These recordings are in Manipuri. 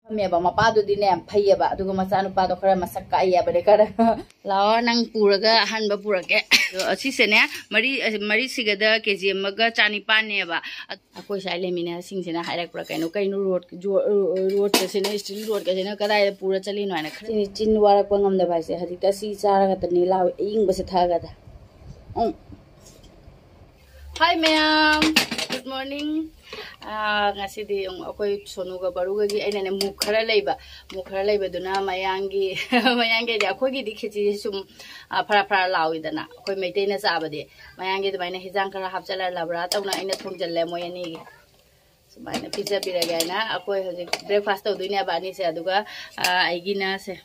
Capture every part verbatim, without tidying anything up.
ꯐꯝꯃꯦꯕ꯫ ꯃꯄꯥꯗꯨꯗꯤꯅꯦ ꯌꯥꯝ ꯐꯩꯌꯦꯕ, ꯑꯗꯨꯒ ꯃꯆꯥꯅꯨꯄꯥꯗꯣ ꯈꯔ ꯃꯁꯛ ꯀꯥꯏꯌꯦꯕꯅꯦ ꯈꯔ꯫ ꯂꯥꯛꯑꯣ, ꯅꯪ ꯄꯨꯔꯒ ꯑꯍꯟꯕ ꯄꯨꯔꯛꯀꯦ꯫ ꯑꯗꯣ ꯑꯁꯤꯁꯦꯅꯦ, ꯃꯔꯤ, ꯃꯔꯤꯁꯤꯒꯗ ꯀꯦ ꯖꯤ ꯑꯃꯒ ꯆꯅꯤꯄꯥꯟꯅꯦꯕ꯫ ꯑꯩꯈꯣꯏ ꯁ꯭ꯋꯥꯏ ꯂꯩꯃꯤꯟꯅꯕꯁꯤꯡꯁꯤꯅ ꯍꯥꯏꯔꯛꯄ꯭ꯔꯥ ꯀꯩꯅꯣ, "ꯀꯩꯅꯣ ꯔꯣꯠ, ꯖꯣ-, ꯔꯣꯠꯀꯁꯤꯅ, ꯏꯁꯇꯤꯜ ꯔꯣꯠꯀꯁꯤꯅ ꯀꯗꯥꯏꯗ ꯄꯨꯔ ꯆꯠꯂꯤꯅꯣ?" ꯍꯥꯏꯅ ꯈꯔ꯫ ꯆꯤꯟ, ꯆꯤꯟ ꯋꯥꯔꯛꯄ ꯉꯝꯗꯕ ꯍꯥꯏꯁꯦ ꯍꯧꯖꯤꯛꯇ ꯑꯁꯤ ꯆꯥꯔꯒꯇꯅꯦ ꯂꯥꯎ ꯑꯏꯪꯕꯁꯦ ꯊꯛꯑꯒꯗ꯫ ꯎꯝ꯫ Hi ꯃꯌꯥꯝ, good morning꯫ ꯑꯥ, ꯉꯁꯤꯗꯤ ꯑꯃꯨꯛ ꯑꯩꯈꯣꯏ ꯁꯣꯅꯨꯒ ꯕꯔꯨꯒꯒꯤ ꯑꯩꯅꯅꯦ ꯃꯨꯛ ꯈꯔ ꯂꯩꯕ, ꯃꯨꯛ ꯈꯔ ꯂꯩꯕꯗꯨꯅ ꯃꯌꯥꯡꯒꯤ, ꯃꯌꯥꯡꯒꯤꯗꯤ ꯑꯩꯈꯣꯏꯒꯤꯗꯤ ꯈꯦꯆꯤꯁꯦ ꯁꯨꯝ, ꯑꯥ, ꯐꯔꯥ ꯐꯔꯥ ꯂꯥꯎꯏꯗꯅ, ꯑꯩꯈꯣꯏ ꯃꯩꯇꯩꯅ ꯆꯥꯕꯗꯤ꯫ ꯃꯌꯥꯡꯒꯤ ꯑꯗꯨꯃꯥꯏꯅ ꯍꯤꯟꯖꯥꯡ ꯈꯔ ꯍꯥꯞꯆꯜꯂ ꯂꯕ꯭ꯔꯥ ꯇꯧꯅ ꯑꯩꯅ ꯊꯣꯡꯖꯜꯂꯦ ꯃꯣꯏ ꯑꯅꯤꯒꯤ꯫ ꯁꯨꯃꯥꯏꯅ ꯄꯤꯖꯕꯤꯔꯒꯦ ꯍꯥꯏꯅ꯫ ꯑꯩꯈꯣꯏ ꯍꯧꯖꯤꯛ breakfast ꯇꯧꯗꯣꯏꯅꯦꯕ ꯑꯅꯤꯁꯦ꯫ ꯑꯗꯨꯒ, ꯑꯥ, ꯑꯩꯒꯤꯅ ꯁꯦ,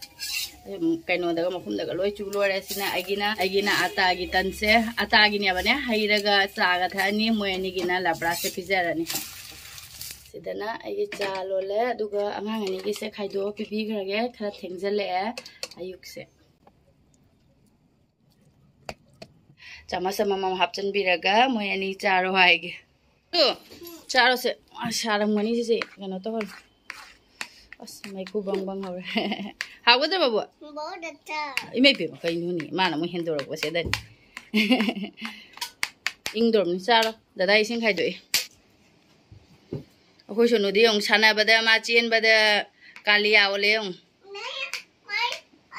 ꯎꯝ, ꯀꯩꯅꯣꯗꯒ ꯃꯈꯨꯝꯗꯒ ꯂꯣꯏ ꯆꯨ ꯂꯣꯏꯔꯦ꯫ ꯁꯤꯅ ꯑꯩꯒꯤꯅ, ꯑꯩꯒꯤꯅ ꯑꯇꯥꯒꯤ ꯇꯟꯁꯦ, ꯑꯇꯥꯒꯤꯅꯦꯕꯅꯦ, ꯍꯩꯔꯒ ꯆꯥꯒ ꯊꯛꯑꯅꯤ꯫ ꯃꯣꯏ ꯑꯅꯤꯒꯤꯅ ꯂꯕ꯭ꯔꯥꯁꯦ ꯄꯤꯖꯔꯅꯤ꯫ ꯁꯤꯗꯅ ꯑꯩꯒꯤ ꯆꯥ ꯂꯣꯜꯂꯦ, ꯑꯗꯨꯒ ꯑꯉꯥꯡ ꯑꯅꯤꯒꯤꯁꯦ ꯈꯥꯏꯗꯣꯛꯑ ꯄꯤꯕꯤꯈ꯭ꯔꯒꯦ꯫ ꯈꯔ ꯊꯦꯡꯖꯤꯜꯂꯛꯑꯦ ꯑꯌꯨꯛꯁꯦ꯫ ꯆꯥꯃꯁ ꯑꯃꯃꯝ ꯍꯥꯞꯆꯤꯟꯕꯤꯔꯒ ꯃꯣꯏ ꯑꯅꯤ ꯆꯥꯔꯣ ꯍꯥꯏꯒꯦ꯫ ꯑꯗꯨ ꯆꯥꯔꯣꯁꯦ꯫ ꯑꯁ, ꯁꯥꯔꯝꯒꯅꯤ ꯁꯤꯁꯦ꯫ ꯀꯩꯅꯣ ꯇꯧꯍꯜꯂꯣ꯫ ꯑꯁ, ꯃꯩꯈꯨ ꯕꯪ ꯕꯪ ꯍꯧꯔꯦ꯫ ꯍꯥꯎꯒꯗ꯭ꯔꯣ, ꯕꯕꯨ? ꯕꯣꯗ ꯆꯥ꯫ ꯏꯃꯩ ꯄꯦꯝꯃ, ꯀꯩꯅꯣꯅꯦ? ꯃꯥꯅ ꯑꯃꯨꯛ ꯍꯦꯟꯗꯣꯔꯛꯄꯁꯦꯗꯅꯤ꯫ ꯏꯪꯗꯣꯔꯝꯅꯤ, ꯆꯥꯔꯣ꯫ ꯗꯗꯥ ꯏꯁꯤꯡ ꯈꯥꯏꯗꯣꯛꯏ꯫ ꯑꯩꯈꯣꯏ ꯁꯣꯅꯨꯗꯤ ꯌꯦꯡꯉꯨ, ꯁꯥꯟꯅꯕꯗ, ꯃꯥ ꯆꯦꯟꯕꯗ ꯀꯥꯂꯤꯌꯥ ꯑꯣꯜꯂꯦ ꯌꯦꯡꯉꯨ꯫ ꯃꯩ, ꯃꯩ,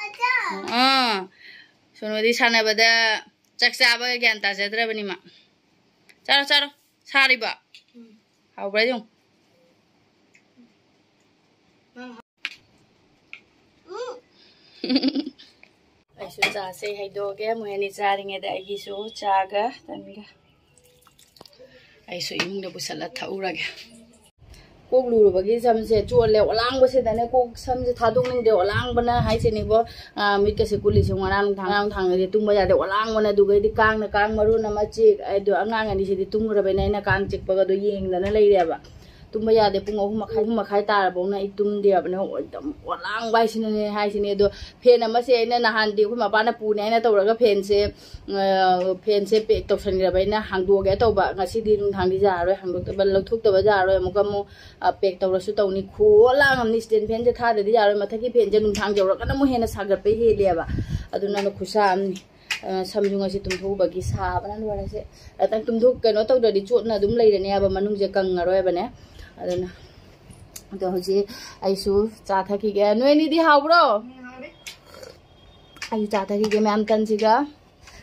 ꯑꯆꯥ꯫ ꯑꯥ, ꯁꯣꯅꯨꯗꯤ ꯁꯥꯟꯅꯕꯗ ꯆꯥꯛ ꯆꯥꯕꯒ ꯒ꯭ꯌꯥꯟ ꯇꯥꯖꯗ꯭ꯔꯕꯅꯤ ꯃꯥ꯫ ꯆꯥꯔꯣ, ꯆꯥꯔꯣ꯫ ꯁꯥꯔꯤꯕꯣ? ꯎꯝ꯫ ꯍꯥꯎꯕ꯭ꯔꯥ ꯌꯦꯡꯉꯨ꯫ ꯎꯝ꯫ ꯑꯩꯁꯨ ꯆꯥꯁꯦ ꯍꯩꯗꯣꯛꯑꯒꯦ꯫ ꯃꯣꯏ ꯑꯅꯤ ꯆꯥꯔꯤꯉꯩꯗ ꯑꯩꯒꯤꯁꯨ ꯆꯥꯒ ꯇꯟꯒ ꯑꯩꯁꯨ ꯏꯃꯨꯡꯗ ꯄꯨꯁꯜꯂ ꯊꯛꯎꯔꯒꯦ꯫ ꯀꯣꯛ ꯂꯨꯔꯨꯕꯒꯤ ꯁꯝꯁꯦ ꯆꯣꯠꯂꯦ꯫ ꯑꯣꯂꯥꯡꯕꯁꯤꯗꯅꯦ ꯀꯣꯛ ꯁꯝꯁꯦ ꯊꯥꯗꯣꯛꯅꯤꯡꯗꯦ꯫ ꯑꯣꯂꯥꯡꯕꯅ ꯍꯥꯏꯁꯤꯅꯤꯕꯣ, ꯑꯥ, ꯃꯤꯠꯀꯁꯦ ꯀꯨꯜꯂꯤꯁꯦ ꯉꯔꯥꯡ ꯅꯨꯡꯗꯥꯡ, ꯉꯔꯥꯡ ꯅꯨꯡꯗꯥꯡꯗꯗꯤ ꯇꯨꯝꯕ ꯌꯥꯗꯦ꯫ ꯑꯣꯂꯥꯡꯕꯅ, ꯑꯗꯨꯒꯩꯗꯤ ꯀꯥꯡꯅ ꯀꯥꯡ ꯃꯔꯣꯟ ꯑꯃ ꯆꯤꯛ꯫ ꯑꯗꯣ ꯑꯉꯥꯡ ꯑꯅꯤꯁꯤꯗꯤ ꯇꯨꯝꯈ꯭ꯔꯕꯅꯤꯅ ꯑꯩꯅ ꯀꯥꯡ ꯆꯤꯛꯄꯒꯗꯣ ꯌꯦꯡꯗꯅ ꯂꯩꯔꯦꯕ꯫ ꯇꯨꯝꯕ ꯌꯥꯗꯦ꯫ ꯄꯨꯡ ꯑꯍꯨꯝ ꯃꯈꯥꯏ, ꯑꯍꯨꯝ ꯃꯈꯥꯏ ꯇꯥꯔꯕꯧꯅ ꯑꯩ ꯇꯨꯝꯗꯦꯕꯅꯦ꯫ ꯑꯗꯨꯝ ꯑꯣꯂꯥꯡꯕ ꯍꯥꯏꯁꯤꯅꯅꯦ ꯍꯥꯏꯁꯤꯅꯦ꯫ ꯑꯗꯣ ꯐꯦꯟ ꯑꯃꯁꯦ ꯑꯩꯅ ꯅꯍꯥꯟꯗꯤ ꯑꯩꯈꯣꯏ ꯃꯄꯥꯅ ꯄꯨꯅꯦ ꯍꯥꯏꯅ ꯇꯧꯔꯒ ꯐꯦꯟꯁꯦ, ꯑ, ꯐꯦꯟꯁꯦ ꯄꯦꯛ ꯇꯧꯁꯟꯈ꯭ꯔꯕ ꯑꯩꯅ ꯍꯥꯡꯗꯣꯛꯑꯒꯦ ꯇꯧꯕ꯫ ꯉꯁꯤꯗꯤ ꯅꯨꯡꯗꯥꯡꯗꯤ ꯌꯥꯔꯔꯣꯏ, ꯍꯥꯡꯗꯣꯛꯇꯕ, ꯂꯧꯊꯣꯛꯇꯕ ꯌꯥꯔꯔꯣꯏ꯫ ꯑꯃꯨꯛꯀ ꯑꯃꯨꯛ, ꯑ, ꯄꯦꯛ ꯇꯧꯔꯁꯨ ꯇꯧꯅꯤ꯫ ꯈꯨꯑꯣꯂꯥꯡ ꯑꯃꯅꯤ꯫ ꯁ꯭ꯇꯦꯟ ꯐꯦꯟꯁꯦ ꯊꯥꯗꯗꯤ ꯌꯥꯔꯣꯏ꯫ ꯃꯊꯛꯀꯤ ꯐꯦꯟꯁꯦ ꯅꯨꯡꯗꯥꯡ ꯌꯧꯔꯒꯅ ꯑꯃꯨꯛ ꯍꯦꯟꯅ ꯁꯥꯒꯠꯄ ꯍꯦꯜꯂꯦꯕ꯫ ꯑꯗꯨꯅ ꯈꯨꯠꯁꯥ ꯑꯃꯅꯤ꯫ ꯑ, ꯁꯝꯁꯨ ꯉꯁꯤ ꯇꯨꯝꯊꯣꯛꯎꯕꯒꯤ ꯁꯥꯕꯅ ꯂꯣꯏꯔꯦ꯫ ꯁꯦ, ꯉꯥꯛꯇꯪ ꯇꯨꯝꯊꯣꯛ-, ꯀꯩꯅꯣ ꯇꯧꯗ꯭ꯔꯗꯤ ꯆꯣꯠꯅ ꯑꯗꯨꯝ ꯂꯩꯔꯅꯦꯕ, ꯃꯅꯨꯡꯁꯦ ꯀꯪꯉꯔꯣꯏꯕꯅꯦ꯫ ꯑꯗꯨꯅ, ꯑꯗꯣ ꯍꯧꯖꯤꯛ ꯑꯩꯁꯨ ꯆꯥ ꯊꯛꯈꯤꯒꯦ꯫ ꯅꯣꯏ ꯑꯅꯤꯗꯤ ꯍꯥꯎꯕ꯭ꯔꯣ? ꯑꯩꯁꯨ ꯆꯥ ꯊꯛꯈꯤꯒꯦ ꯃꯌꯥꯝ ꯇꯟꯁꯤꯒ꯫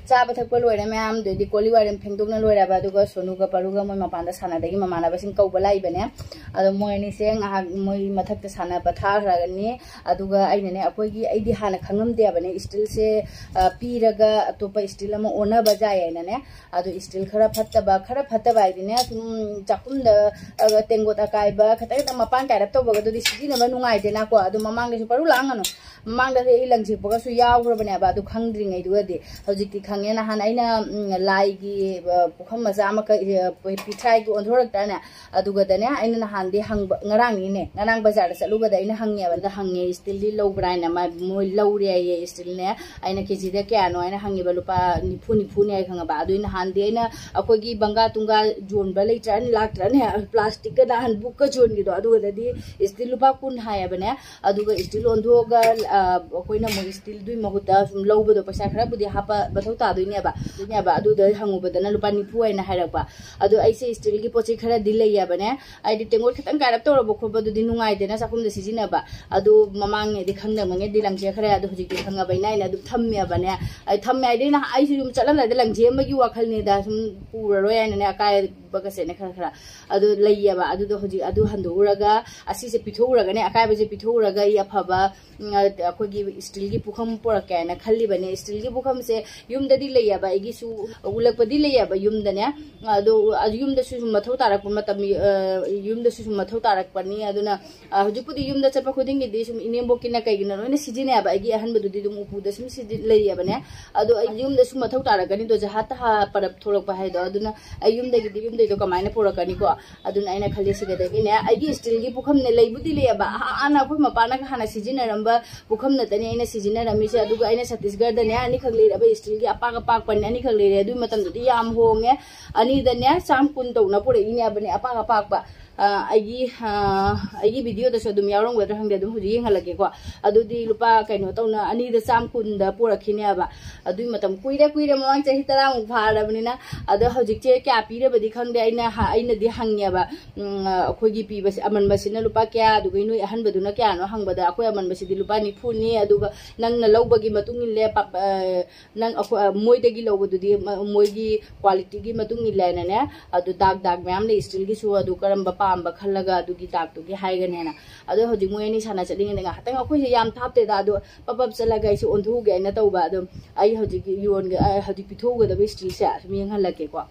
ꯆꯥꯕ ꯊꯛꯄ ꯂꯣꯏꯔꯦ ꯃꯌꯥꯝ, ꯑꯗꯩꯗꯤ ꯀꯣꯜꯂꯤ ꯋꯥꯏꯔꯦꯝ ꯐꯦꯡꯗꯣꯛꯅ ꯂꯣꯏꯔꯦꯕ꯫ ꯑꯗꯨꯒ ꯁꯣꯅꯨꯒ ꯄꯔꯨꯒ ꯃꯣꯏ ꯃꯄꯥꯟꯗ ꯁꯥꯟꯅꯗꯒꯤ ꯃꯃꯥꯟꯅꯕꯁꯤꯡ ꯀꯧꯕ ꯂꯥꯛꯏꯕꯅꯦ꯫ ꯑꯗꯣ ꯃꯣꯏ ꯑꯅꯤꯁꯦ ꯉꯥꯏꯍꯥꯛ ꯃꯣꯏ ꯃꯊꯛꯇ ꯁꯥꯟꯅꯕ ꯊꯥꯈ꯭ꯔꯒꯅꯤ꯫ ꯑꯗꯨꯒ ꯑꯩꯅꯅꯦ, ꯑꯩꯈꯣꯏꯒꯤ, ꯑꯩꯗꯤ ꯍꯥꯟꯅ ꯈꯪꯉꯝꯗꯦꯕꯅꯦ, ꯏꯁꯇꯤꯜꯁꯦ, ꯑ, ꯄꯤꯔꯒ ꯑꯇꯣꯞꯄ ꯏꯁꯇꯤꯜ ꯑꯃ ꯑꯣꯟꯅꯕ ꯌꯥꯏ ꯍꯥꯏꯅꯅꯦ꯫ ꯑꯗꯣ ꯏꯁꯇꯤꯜ ꯈꯔ ꯐꯠꯇꯕ, ꯈꯔ ꯐꯠꯇꯕ ꯍꯥꯏꯗꯤꯅꯦ, ꯁꯨꯝ ꯆꯥꯛꯈꯨꯝꯗ, ꯑ, ꯇꯦꯡꯀꯣꯠ ꯑꯀꯥꯏꯕ ꯈꯤꯇꯪ ꯈꯤꯇꯪ ꯃꯄꯥꯟ ꯀꯥꯏꯔꯞ ꯇꯧꯕꯒꯗꯨꯗꯤ ꯁꯤꯖꯤꯟꯅꯕ ꯅꯨꯡꯉꯥꯏꯗꯦꯅꯀꯣ꯫ ꯑꯗꯣ ꯃꯃꯥꯡꯗꯁꯨ ꯄꯔꯨ ꯂꯥꯡꯒꯅꯨ꯫ ꯃꯃꯥꯡꯗꯗꯤ ꯑꯩ ꯂꯪꯁꯦꯛꯄꯒꯁꯨ ꯌꯥꯎꯈ꯭ꯔꯕꯅꯦꯕ, ꯑꯗꯨ ꯈꯪꯗ꯭ꯔꯤꯉꯩꯗꯨꯒꯗꯤ꯫ ꯍꯧꯖꯤꯛꯇꯤ ꯈꯪꯉꯦ꯫ ꯅꯍꯥꯟ ꯑꯩꯅ, ꯎꯝ, ꯂꯥꯏꯒꯤ, ꯑ, ꯄꯨꯈꯝ ꯃꯆꯥ ꯑꯃꯈꯛ, ꯑ, ꯄꯤꯊ꯭ꯔꯥꯏꯒꯤ ꯑꯣꯟꯊꯣꯔꯛꯇ꯭ꯔꯅꯦ? ꯑꯗꯨꯒꯗꯅꯦ, ꯑꯩꯅ ꯅꯍꯥꯟꯗꯤ ꯍꯪꯕ, ꯉꯔꯥꯡꯅꯤꯅꯦ, ꯉꯔꯥꯡ ꯕꯖꯥꯔꯗ ꯆꯠꯂꯨꯕꯗ ꯑꯩꯅ ꯍꯪꯉꯦꯕ꯫ ꯑꯗ ꯍꯪꯉꯦ, ꯏꯁꯇꯤꯜꯗꯤ ꯂꯧꯕ꯭ꯔꯥ ꯍꯥꯏꯅ꯫ ꯃꯥ, ꯃꯣꯏ ꯂꯧꯔꯦ ꯍꯥꯏꯌꯦ ꯏꯁꯇꯤꯜꯅꯦ꯫ ꯑꯩꯅ "ꯀꯦꯖꯤꯗ ꯀꯌꯥꯅꯣ?" ꯍꯥꯏꯅ ꯍꯪꯉꯦꯕ꯫ "ꯂꯨꯄꯥ ꯅꯤꯐꯨ, ꯅꯤꯐꯨꯅꯦ" ꯍꯥꯏ ꯈꯪꯉꯕ꯫ ꯑꯗꯨꯏ ꯅꯍꯥꯟꯗꯤ ꯑꯩꯅ ꯑꯩꯈꯣꯏꯒꯤ ꯕꯪꯒꯥ ꯇꯨꯡꯒꯥ ꯌꯣꯟꯕ ꯂꯩꯇ꯭ꯔꯅꯦ, ꯂꯥꯛꯇ꯭ꯔꯅꯦ, ꯄ꯭ꯂꯥꯁꯇꯤꯛꯀ ꯅꯍꯥꯟ ꯕꯨꯛꯀ ꯌꯣꯟꯈꯤꯗꯣ, ꯑꯗꯨꯒꯗꯗꯤ ꯏꯁꯇꯤꯜ ꯂꯨꯄꯥ ꯀꯨꯟ ꯍꯥꯏꯌꯦꯕꯅꯦ꯫ ꯑꯗꯨꯒ ꯏꯁꯇꯤꯜ ꯑꯣꯟꯊꯣꯛꯑꯒ, ꯑ, ꯑꯩꯈꯣꯏꯅ ꯑꯃꯨꯛ ꯏꯁꯇꯤꯜꯗꯨꯒꯤ ꯃꯍꯨꯠꯇ ꯁꯨꯝ ꯂꯧꯕꯗꯣ ꯄꯩꯁꯥ ꯈꯔꯕꯨꯗꯤ ꯍꯥꯞꯄ ꯃꯊꯧ ꯇꯥꯗꯣꯏꯅꯦꯕ꯫ ꯑꯗꯨꯅꯦꯕ, ꯑꯗꯨꯗ ꯍꯪꯉꯨꯕꯗꯅ ꯂꯨꯄꯥ ꯅꯤꯐꯨ ꯍꯥꯏꯅ ꯍꯥꯏꯔꯛꯄ꯫ ꯑꯗꯣ ꯑꯩꯁꯦ ꯏꯁꯇꯤꯜꯒꯤ ꯄꯣꯠ ꯆꯩ ꯈꯔꯗꯤ ꯂꯩꯌꯦꯕꯅꯦ꯫ ꯍꯥꯏꯗꯤ ꯇꯦꯡꯀꯣꯠ ꯈꯤꯇꯪ ꯀꯥꯏꯔꯞ ꯇꯧꯔꯕ ꯈꯣꯠꯄꯗꯨꯗꯤ ꯅꯨꯡꯉꯥꯏꯗꯅ ꯆꯥꯛꯈꯨꯝꯗ ꯁꯤꯖꯤꯟꯅꯕ꯫ ꯑꯗꯨ ꯃꯃꯥꯡꯉꯩꯗꯤ ꯈꯪꯗꯕꯉꯩꯗꯤ ꯂꯪꯁꯦ ꯈꯔ, ꯑꯗꯣ ꯍꯧꯖꯤꯛꯇꯤ ꯈꯪꯉꯕꯅꯤꯅ ꯑꯩꯅ ꯑꯗꯨꯝ ꯊꯝꯃꯦꯕꯅꯦ꯫ ꯑꯩ ꯊꯝꯃꯦ ꯍꯥꯏꯗꯤ ꯅꯍꯥꯟ ꯑꯩꯁꯨ ꯌꯨꯝ ꯆꯠꯂꯝꯗꯥꯏꯗ ꯂꯪꯁꯦ ꯑꯃꯒꯤ ꯋꯥꯈꯜꯅꯤꯗ, ꯁꯨꯝ ꯄꯨꯔꯔꯣꯏ ꯍꯥꯏꯅꯅꯦ, ꯑꯀꯥꯏꯕꯒꯁꯦꯅꯦ ꯈꯔ ꯈꯔ꯫ ꯑꯗꯨ ꯂꯩꯌꯦꯕ꯫ ꯑꯗꯨꯗꯣ ꯍꯧꯖꯤꯛ ꯑꯗꯨ ꯍꯟꯗꯣꯛꯎꯔꯒ, ꯑꯁꯤꯁꯦ ꯄꯤꯊꯣꯛꯎꯔꯒꯅꯦ, ꯑꯀꯥꯏꯕꯁꯦ ꯄꯤꯊꯣꯛꯎꯔꯒ ꯑꯩ ꯑꯐꯕ, ꯎꯝ, ꯑ, ꯑꯩꯈꯣꯏꯒꯤ ꯏꯁꯇꯤꯜꯒꯤ ꯄꯨꯈꯝ ꯄꯨꯔꯛꯀꯦ ꯍꯥꯏꯅ ꯈꯜꯂꯤꯕꯅꯦ꯫ ꯏꯁꯇꯤꯜꯒꯤ ꯄꯨꯈꯝꯁꯦ ꯌꯨꯝꯗꯗꯤ ꯂꯩꯌꯦꯕ, ꯑꯩꯒꯤꯁꯨ ꯎꯂꯛꯄꯗꯤ ꯂꯩꯌꯦꯕ ꯌꯨꯝꯗꯅꯦ꯫ ꯑꯗꯣ, ꯑ, ꯌꯨꯝꯗꯁꯨ ꯁꯨꯝ ꯃꯊꯧ ꯇꯥꯔꯛꯄ ꯃꯇꯝ, ꯑ, ꯌꯨꯝꯗꯁꯨ ꯁꯨꯝ ꯃꯊꯧ ꯇꯥꯔꯛꯄꯅꯤ꯫ ꯑꯗꯨꯅ, ꯑ, ꯍꯧꯖꯤꯛꯄꯨꯗꯤ ꯌꯨꯝꯗ ꯆꯠꯄ ꯈꯨꯗꯤꯡꯒꯤꯗꯤ ꯁꯨꯝ ꯏꯅꯦꯝꯕꯣꯛꯀꯤꯅ ꯀꯩꯒꯤꯅꯣ ꯂꯣꯏꯅ ꯁꯤꯖꯤꯟꯅꯩꯌꯦꯕ꯫ ꯑꯩꯒꯤ ꯑꯍꯟꯕꯗꯨꯗꯤ ꯑꯗꯨꯝ ꯎꯄꯨꯗ ꯁꯨꯝ ꯁꯤꯖꯤ-, ꯂꯩꯌꯦꯕꯅꯦ꯫ ꯑꯗꯣ ꯑꯩ ꯌꯨꯝꯗꯁꯨ ꯃꯊꯧ ꯇꯥꯔꯛꯀꯅꯤꯗꯣ, ꯖꯍꯥ ꯇꯍꯥ ꯄꯔꯞ ꯊꯣꯛꯂꯛꯄ ꯍꯥꯏꯗꯣ꯫ ꯑꯗꯨꯅ ꯑꯩ ꯌꯨꯝꯗꯒꯤꯗꯤ ꯌꯨꯝ ꯑꯇꯩꯗꯣ ꯀꯃꯥꯏꯅ ꯄꯨꯔꯛꯀꯅꯤꯀꯣ? ꯑꯗꯨꯅ ꯑꯩꯅ ꯈꯜꯂꯤ ꯁꯤꯗꯒꯤꯅꯦ, ꯑꯩꯒꯤ ꯏꯁꯇꯤꯜꯒꯤ ꯄꯨꯈꯝꯅꯦ, ꯂꯩꯕꯨꯗꯤ ꯂꯩꯌꯦꯕ, ꯍꯥꯟꯅ ꯑꯩꯈꯣꯏ ꯃꯄꯥꯅꯒ ꯍꯥꯟꯅ ꯁꯤꯖꯤꯟꯅꯔꯝꯕ ꯄꯨꯈꯝ ꯅꯠꯇꯅꯤ ꯑꯩꯅ ꯁꯤꯖꯤꯟꯅꯔꯝꯃꯤꯁꯦ꯫ ꯑꯗꯨꯒ ꯑꯩꯅ ꯁꯠꯇꯤꯁꯒꯔꯗꯅꯦ ꯑꯅꯤꯈꯛ ꯂꯩꯔꯛꯑꯕ, ꯏꯁꯇꯤꯜꯒꯤ ꯑꯄꯥꯛ ꯑꯄꯥꯛꯄꯅꯦ ꯑꯅꯤꯈꯛ ꯂꯩꯔꯦ꯫ ꯑꯗꯨꯒꯤ ꯃꯇꯝꯗꯨꯗꯤ ꯌꯥꯝ ꯍꯣꯡꯉꯦ, ꯑꯅꯤꯗꯅꯦ ꯆꯥꯝ ꯀꯨꯟ ꯇꯧꯅ ꯄꯨꯔꯛꯏꯅꯦꯕꯅꯦ, ꯑꯄꯥꯛ ꯑꯄꯥꯛꯄ꯫ ꯑ, ꯑꯩꯒꯤ ꯑ, ꯑꯩꯒꯤ ꯚꯤꯗꯤꯑꯣꯗꯁꯨ ꯑꯗꯨꯝ ꯌꯥꯎꯔꯝꯒꯗ꯭ꯔꯥ ꯈꯪꯗꯦ, ꯑꯗꯨꯝ ꯍꯧꯖꯤꯛ ꯌꯦꯡꯍꯜꯂꯛꯀꯦꯀꯣ꯫ ꯑꯗꯨꯗꯤ ꯂꯨꯄꯥ ꯀꯩꯅꯣ ꯇꯧꯅ ꯑꯅꯤꯗ ꯆꯥꯝ ꯀꯨꯟꯗ ꯄꯨꯔꯛꯈꯤꯅꯦꯕ꯫ ꯑꯗꯨꯒꯤ ꯃꯇꯝ ꯀꯨꯏꯔꯦ, ꯀꯨꯏꯔꯦ, ꯃꯃꯥꯡ ꯆꯍꯤ ꯇꯔꯥꯃꯨꯛ ꯐꯥꯔꯕꯅꯤꯅ꯫ ꯑꯗꯣ ꯍꯧꯖꯤꯛꯁꯦ ꯀꯌꯥ ꯄꯤꯔꯕꯗꯤ ꯈꯪꯗꯦ, ꯑꯩꯅ ꯍ-, ꯑꯩꯅꯗꯤ ꯍꯪꯉꯦꯕ, ꯎꯝ, ꯑꯩꯈꯣꯏꯒꯤ ꯄꯤꯕꯁꯦ, ꯑꯃꯟꯕꯁꯤꯅ ꯂꯨꯄꯥ ꯀꯌꯥ, ꯑꯗꯨꯒ ꯅꯣꯏ ꯑꯍꯟꯕꯗꯨꯅ ꯀꯌꯥꯅꯣ ꯍꯪꯕꯗ, ꯑꯩꯈꯣꯏ ꯑꯃꯟꯕꯁꯤꯗꯤ ꯂꯨꯄꯥ ꯅꯤꯐꯨꯅꯤ, ꯑꯗꯨꯒ ꯅꯪꯅ ꯂꯧꯕꯒꯤ ꯃꯇꯨꯡ ꯏꯜꯂꯦ, ꯄꯥꯛ-, ꯑ, ꯅꯪ ꯑꯩꯈꯣꯏ, ꯑ, ꯃꯣꯏꯗꯒꯤ ꯂꯧꯕꯗꯨꯗꯤ ꯃ-, ꯃꯣꯏꯒꯤ ꯀ꯭ꯋꯥꯂꯤꯇꯤꯒꯤ ꯃꯇꯨꯡ ꯏꯜꯂꯦꯅꯅꯦ꯫ ꯑꯗꯨ ꯗꯥꯛ ꯗꯥꯛ ꯃꯌꯥꯝ ꯂꯩ ꯏꯁꯇꯤꯜꯒꯤꯁꯨ, ꯑꯗꯨ ꯀꯔꯝꯕ ꯄꯥꯝꯕ ꯈꯜꯂꯒ ꯑꯗꯨꯒꯤ ꯗꯥꯛꯇꯨꯒꯤ ꯍꯥꯏꯒꯅꯦꯅ꯫ ꯑꯗꯣ ꯍꯧꯖꯤꯛ ꯃꯣꯏ ꯑꯅꯤ ꯁꯥꯟꯅ ꯆꯠꯂꯤꯉꯩꯗ ꯉꯥꯏꯍꯥꯛꯇꯪ, ꯑꯩꯈꯣꯏꯁꯦ ꯌꯥꯝ ꯊꯥꯞꯇꯦꯗ, ꯑꯗꯣ ꯄꯞ ꯄꯞ ꯆꯠꯂꯒ ꯑꯩꯁꯦ ꯑꯣꯟꯊꯣꯛꯎꯒꯦ ꯍꯥꯏꯅ ꯇꯧꯕ꯫ ꯑꯗꯣ ꯑꯩ ꯍꯧꯖꯤꯛꯀꯤ ꯌꯣꯟꯒ-, ꯑ, ꯍꯧꯖꯤꯛ ꯄꯤꯊꯣꯛꯎꯒꯗꯕ ꯏꯁꯇꯤꯜꯁꯦ ꯁꯨꯝ ꯌꯦꯡꯍꯜꯂꯛꯀꯦꯀꯣ꯫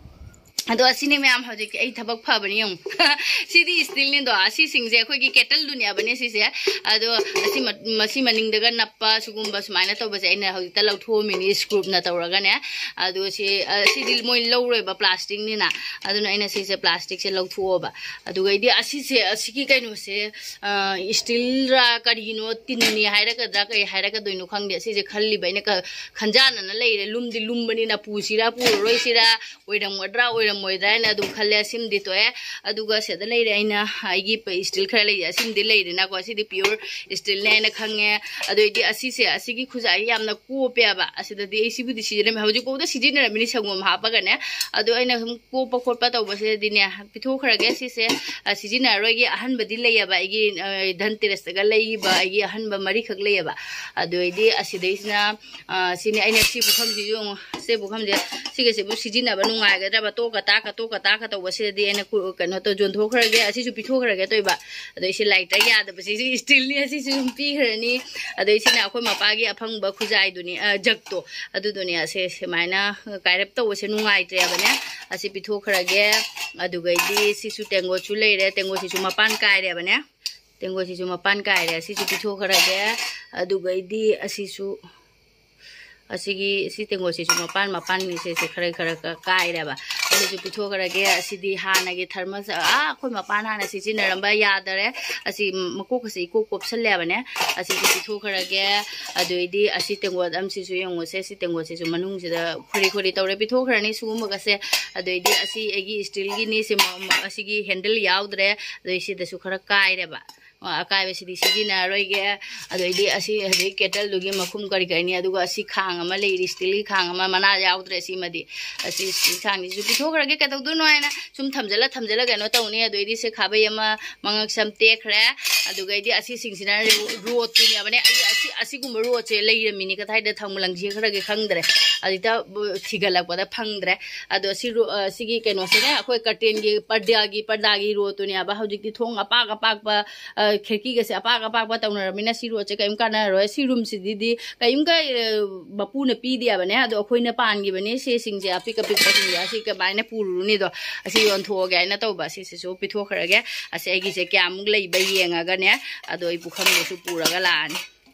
ꯑꯗꯣ ꯑꯁꯤꯅꯤ ꯃꯌꯥꯝ, ꯍꯧꯖꯤꯛꯀꯤ ꯑꯩ ꯊꯕꯛ ꯐꯕꯅꯤ ꯌꯦꯡꯉꯨ꯫ ꯁꯤꯗꯤ ꯏꯁꯇꯤꯜꯅꯤꯗꯣ, ꯑꯁꯤꯁꯤꯡꯁꯦ ꯑꯩꯈꯣꯏꯒꯤ ꯀꯦꯇꯜꯗꯨꯅꯦꯕꯅꯦ ꯁꯤꯁꯦ꯫ ꯑꯗꯣ ꯑꯁꯤ ꯃ-, ꯃꯁꯤ ꯃꯅꯤꯡꯗꯒ ꯅꯞꯄ ꯁꯤꯒꯨꯝꯕ ꯁꯨꯃꯥꯏꯅ ꯇꯧꯕꯁꯦ ꯑꯩꯅ ꯍꯧꯖꯤꯛꯇ ꯂꯧꯊꯣꯛꯑꯝꯃꯤꯅꯤ ꯁ꯭ꯀ꯭ꯔꯨꯞꯅ ꯇꯧꯔꯒꯅꯦ꯫ ꯑꯗꯣ ꯁꯤ, ꯑ, ꯁꯤꯗꯤ ꯃꯣꯏ ꯂꯧꯔꯣꯏꯕ, ꯄ꯭ꯂꯥꯁꯇꯤꯛꯅꯤꯅ꯫ ꯑꯗꯨꯅ ꯑꯩꯅ ꯁꯤꯁꯦ ꯄ꯭ꯂꯥꯁꯇꯤꯛꯁꯦ ꯂꯧꯊꯣꯛꯑꯣꯕ꯫ ꯑꯗꯨꯒ ꯑꯩꯗꯤ ꯑꯁꯤꯁꯦ, ꯑꯁꯤꯒꯤ ꯀꯩꯅꯣꯁꯦ, ꯑ, ꯏꯁꯇꯤꯜꯔꯥ ꯀꯔꯤꯅꯣ, ꯇꯤꯟꯅꯤ ꯍꯥꯏꯔꯒꯗ꯭ꯔꯥ ꯀꯔꯤ ꯍꯥꯏꯔꯒꯗꯣꯏꯅꯣ ꯈꯪꯗꯦ꯫ ꯁꯤꯁꯦ ꯈꯜꯂꯤꯕ ꯑꯩꯅ ꯈ-, ꯈꯟꯖꯥꯟꯅꯅ ꯂꯩꯔꯦ꯫ ꯂꯨꯝꯗꯤ ꯂꯨꯝꯕꯅꯤꯅ ꯄꯨꯁꯤꯔꯥ ꯄꯨꯔꯔꯣꯏꯁꯤꯔꯥ, ꯑꯣꯏꯔꯝꯒꯗ꯭ꯔꯥ ꯑꯣꯏꯔꯝꯃꯣꯏꯗ꯭ꯔꯥ ꯍꯥꯏꯅ ꯑꯗꯨꯝ ꯈꯜꯂꯦ꯫ ꯑꯁꯤꯃꯗꯤ ꯇꯣꯛꯑꯦ꯫ ꯑꯗꯨꯒ ꯁꯤꯗ ꯂꯩꯔꯦ ꯑꯩꯅ ꯑꯩꯒꯤ ꯄ-, ꯏꯁꯇꯤꯜ ꯈꯔ ꯂꯩꯔꯦ꯫ ꯑꯁꯤꯃꯗꯤ ꯂꯩꯔꯦꯅꯀꯣ꯫ ꯑꯁꯤꯗꯤ ꯄꯤꯌꯣꯔ ꯏꯁꯇꯤꯜꯅꯦ ꯍꯥꯏꯅ ꯈꯪꯉꯦ꯫ ꯑꯗꯨ ꯑꯣꯏꯗꯤ ꯑꯁꯤꯁꯦ, ꯑꯁꯤꯒꯤ ꯈꯨꯖꯥꯏꯁꯦ ꯌꯥꯝꯅ ꯀꯣꯞꯄꯦꯕ꯫ ꯑꯁꯤꯗꯗꯤ ꯑꯩ ꯁꯤꯕꯨꯗꯤ ꯁꯤꯖꯤꯟꯅꯔꯝꯃꯤ, ꯍꯧꯖꯤꯛꯐꯥꯎꯗ ꯁꯤꯖꯤꯟꯅꯔꯝꯃꯤꯅꯤ ꯁꯪꯒꯣꯝ ꯍꯥꯞꯄꯒꯅꯦ꯫ ꯑꯗꯣ ꯑꯩꯅ ꯁꯨꯝ ꯀꯣꯞꯄ ꯈꯣꯠꯄ ꯇꯧꯕꯁꯤꯗꯗꯤꯅꯦ, ꯄꯤꯊꯣꯛꯈ꯭ꯔꯒꯦ꯫ ꯁꯤꯁꯦ, ꯑ, ꯁꯤꯖꯤꯟꯅꯔꯔꯣꯏꯒꯦ꯫ ꯑꯍꯟꯕꯗꯤ ꯂꯩꯌꯦꯕ ꯑꯩꯒꯤ, ꯑ, ꯙꯟꯇꯦꯔꯁꯇꯒ ꯂꯩꯈꯤꯕ ꯑꯩꯒꯤ ꯑꯍꯟꯕ ꯃꯔꯤꯈꯛ ꯂꯩꯌꯦꯕ꯫ ꯑꯗꯨ ꯑꯣꯏꯗꯤ ꯑꯁꯤꯗꯩꯁꯤꯅ, ꯑ, ꯁꯤꯅꯤ ꯑꯩꯅ ꯁꯤ ꯄꯨꯈꯝꯁꯤꯁꯨ ꯌꯦꯡꯉꯨ, ꯁꯤ ꯄꯨꯈꯝꯁꯦ, ꯁꯤꯒꯁꯤꯕꯨ ꯁꯤꯖꯤꯟꯅꯕ ꯅꯨꯡꯉꯥꯏꯒꯗ꯭ꯔꯕ? ꯇꯣꯛꯀ ꯇꯥꯛꯀ, ꯇꯣꯛꯀ ꯇꯥꯛꯀ ꯇꯧꯕꯁꯤꯗꯗꯤ ꯑꯩꯅ ꯀꯨ-, ꯀꯩꯅꯣ ꯇꯧ, ꯌꯣꯟꯊꯣꯛꯈ꯭ꯔꯒꯦ꯫ ꯑꯁꯤꯁꯨ ꯄꯤꯊꯣꯛꯈ꯭ꯔꯒꯦ ꯇꯧꯏꯕ꯫ ꯑꯗꯩ ꯁꯤ ꯂꯥꯏꯇꯔ ꯌꯥꯗꯕꯁꯤꯁꯨ ꯏꯁꯇꯤꯜꯅꯤ, ꯑꯁꯤꯁꯨ ꯑꯗꯨꯝ ꯄꯤꯈ꯭ꯔꯅꯤ꯫ ꯑꯗꯩ ꯁꯤꯅ ꯑꯩꯈꯣꯏ ꯃꯄꯥꯒꯤ ꯑꯐꯪꯕ ꯈꯨꯖꯥꯏꯗꯨꯅꯤ, ꯑ, ꯖꯛꯇꯣ, ꯑꯗꯨꯗꯨꯅꯦ꯫ ꯑꯁꯦ ꯁꯨꯃꯥꯏꯅ ꯀꯥꯏꯔꯞ ꯇꯧꯕꯁꯦ ꯅꯨꯡꯉꯥꯏꯇ꯭ꯔꯦꯕꯅꯦ꯫ ꯑꯁꯤ ꯄꯤꯊꯣꯛꯈ꯭ꯔꯒꯦ꯫ ꯑꯗꯨꯒꯩꯗꯤ ꯁꯤꯁꯨ ꯇꯦꯡꯒꯣꯠꯁꯨ ꯂꯩꯔꯦ, ꯇꯦꯡꯒꯣꯠꯁꯤꯁꯨ ꯃꯄꯥꯟ ꯀꯥꯏꯔꯦꯕꯅꯦ꯫ ꯇꯦꯡꯒꯣꯠꯁꯤꯁꯨ ꯃꯄꯥꯟ ꯀꯥꯏꯔꯦ, ꯑꯁꯤꯁꯨ ꯄꯤꯊꯣꯛꯈ꯭ꯔꯒꯦ꯫ ꯑꯗꯨꯒꯩꯗꯤ ꯑꯁꯤꯁꯨ, ꯑꯁꯤꯒꯤ, ꯁꯤ ꯇꯦꯡꯒꯣꯠꯁꯤꯁꯨ ꯃꯄꯥꯟ, ꯃꯄꯥꯟꯅꯤ, ꯁꯤꯁꯦ ꯈꯔ ꯈꯔ ꯈꯔ ꯀꯥꯏꯔꯦꯕ꯫ ꯑꯗꯣ ꯁꯤꯁꯨ ꯄꯤꯊꯣꯛꯈ꯭ꯔꯒꯦ꯫ ꯑꯁꯤꯗꯤ ꯍꯥꯟꯅꯒꯤ ꯊꯔꯃꯁ, ꯑꯥ, ꯑꯩꯈꯣꯏ ꯃꯄꯥꯟ ꯍꯥꯟꯅ ꯁꯤꯖꯤꯟꯅꯔꯝꯕ ꯌꯥꯗꯔꯦ꯫ ꯑꯁꯤ ꯃꯀꯣꯛꯀꯁꯦ ꯏꯀꯣꯞ ꯀꯣꯞꯁꯜꯂꯦꯕꯅꯦ꯫ ꯑꯁꯤꯁꯨ ꯄꯤꯊꯣꯛꯈ꯭ꯔꯒꯦ꯫ ꯑꯗꯨꯏꯗꯤ ꯑꯁꯤ ꯇꯦꯡꯀꯣꯠ ꯑꯃꯁꯤꯁꯨ ꯌꯦꯡꯉꯨꯁꯦ꯫ ꯁꯤ ꯇꯦꯡꯀꯣꯠꯁꯤꯁꯨ ꯃꯅꯨꯡꯁꯤꯗ ꯈꯣꯔꯤ ꯈꯣꯔꯤ ꯇꯧꯔꯦ꯫ ꯄꯤꯊꯣꯛꯈ꯭ꯔꯅꯤ ꯁꯤꯒꯨꯝꯕꯒꯁꯦ꯫ ꯑꯗꯨꯏꯗꯤ ꯑꯁꯤ ꯑꯩꯒꯤ ꯏꯁꯇꯤꯜꯒꯤꯅꯤ꯫ ꯁꯤ ꯃ-, ꯃ-, ꯑꯁꯤꯒꯤ ꯍꯦꯟꯗꯜ ꯌꯥꯎꯗ꯭ꯔꯦ꯫ ꯑꯗꯨꯏ ꯁꯤꯗꯁꯨ ꯈꯔ ꯀꯥꯏꯔꯦꯕ꯫ ꯑ, ꯑꯀꯥꯏꯕꯁꯤꯗꯤ ꯁꯤꯖꯤꯟꯅꯔꯣꯏꯒꯦ꯫ ꯑꯗꯩꯗꯤ ꯑꯁꯤ ꯍꯧꯖꯤꯛ ꯀꯦꯇꯜꯗꯨꯒꯤ ꯃꯈꯨꯝ ꯀꯔꯤ ꯀꯔꯤꯅꯤ, ꯑꯗꯨꯒ ꯑꯁꯤ ꯈꯥꯡ ꯑꯃ ꯂꯩꯔꯤ, ꯏꯁꯇꯤꯜꯒꯤ ꯈꯥꯡ ꯑꯃ, ꯃꯅꯥ ꯌꯥꯎꯗ꯭ꯔꯦ꯫ ꯁꯤꯃꯗꯤ ꯑꯁꯤ ꯏꯁꯇꯤꯜ ꯈꯥꯡꯁꯤꯁꯨ ꯄꯤꯊꯣꯛꯈ꯭ꯔꯒꯦ꯫ ꯀꯩꯗꯧꯗꯣꯏꯅꯣ ꯍꯥꯏꯅ ꯁꯨꯝ ꯊꯝꯖꯤꯜꯂ ꯊꯝꯖꯤꯜꯂ ꯀꯩꯅꯣ ꯇꯧꯅꯤ꯫ ꯑꯗꯩꯗꯤ ꯁꯤ ꯈꯥꯕꯩ ꯑꯃ ꯃꯉꯛ ꯁꯝ ꯇꯦꯛꯈ꯭ꯔꯦ꯫ ꯑꯗꯨꯒꯩꯗꯤ ꯑꯁꯤꯁꯤꯡꯁꯤꯅ ꯔꯣ-, ꯔꯣꯠꯇꯨꯅꯦꯕꯅꯦ꯫ ꯑꯩ ꯑꯁꯤ, ꯑꯁꯤꯒꯨꯝꯕ ꯔꯣꯠꯁꯦ ꯂꯩꯔꯝꯃꯤꯅꯤ, ꯀꯗꯥꯏꯗ ꯊꯝ-, ꯂꯪꯁꯤꯈ꯭ꯔꯒꯦ ꯈꯪꯗ꯭ꯔꯦ꯫ ꯑꯗꯨꯗ ꯊꯤꯒꯠꯂꯛꯄꯗ ꯐꯪꯗ꯭ꯔꯦ꯫ ꯑꯗꯣ ꯁꯤ ꯔꯣ-, ꯑ, ꯁꯤꯒꯤ ꯀꯩꯅꯣꯁꯤꯅꯦ, ꯑꯩꯈꯣꯏ ꯀꯔꯇꯦꯟꯒꯤ ꯄꯔꯗꯥꯒꯤ, ꯄꯔꯗꯥꯒꯤ ꯔꯣꯠꯇꯨꯅꯦꯕ꯫ ꯍꯧꯖꯤꯛꯇꯤ ꯊꯣꯡ ꯑꯄꯥꯛ ꯑꯄꯥꯛꯄ, ꯑ, ꯈꯤꯔꯀꯤꯒꯁꯦ ꯑꯄꯥꯛ ꯑꯄꯥꯛꯄ ꯇꯧꯅꯔꯕꯅꯤꯅ ꯁꯤ ꯔꯣꯠꯁꯦ ꯀꯔꯤꯝ ꯀꯥꯟꯅꯔꯔꯣꯏ꯫ ꯁꯤ ꯔꯨꯝꯁꯤꯗꯤ ꯀꯔꯤꯝꯀ, ꯑ, ꯃꯄꯨꯅ ꯄꯤꯗꯦꯕꯅꯦ꯫ ꯑꯗꯣ ꯑꯩꯈꯣꯏꯅ ꯄꯥꯟꯈꯤꯕꯅꯦ꯫ ꯁꯦꯁꯤꯡꯁꯦ ꯑꯄꯤꯛ ꯑꯄꯤꯛꯄꯁꯤꯡꯁꯦ ꯑꯁꯤ ꯀꯃꯥꯏꯅ ꯄꯨꯔꯨꯅꯤꯗꯣ, ꯑꯁꯤ ꯌꯣꯟꯊꯣꯛꯑꯒꯦ ꯍꯥꯏꯅ ꯇꯧꯕ꯫ ꯑꯁꯤꯁꯤꯁꯨ ꯄꯤꯊꯣꯛꯈ꯭ꯔꯒꯦ꯫ ꯑꯁꯤ ꯑꯩꯒꯤꯁꯦ ꯀꯌꯥꯃꯨꯛ ꯂꯩꯕ ꯌꯦꯡꯉꯒꯅꯦ, ꯑꯗꯣ ꯑꯩ ꯄꯨꯈꯝꯗꯁꯨ ꯄꯨꯔꯒ ꯂꯥꯛꯑꯅꯤ꯫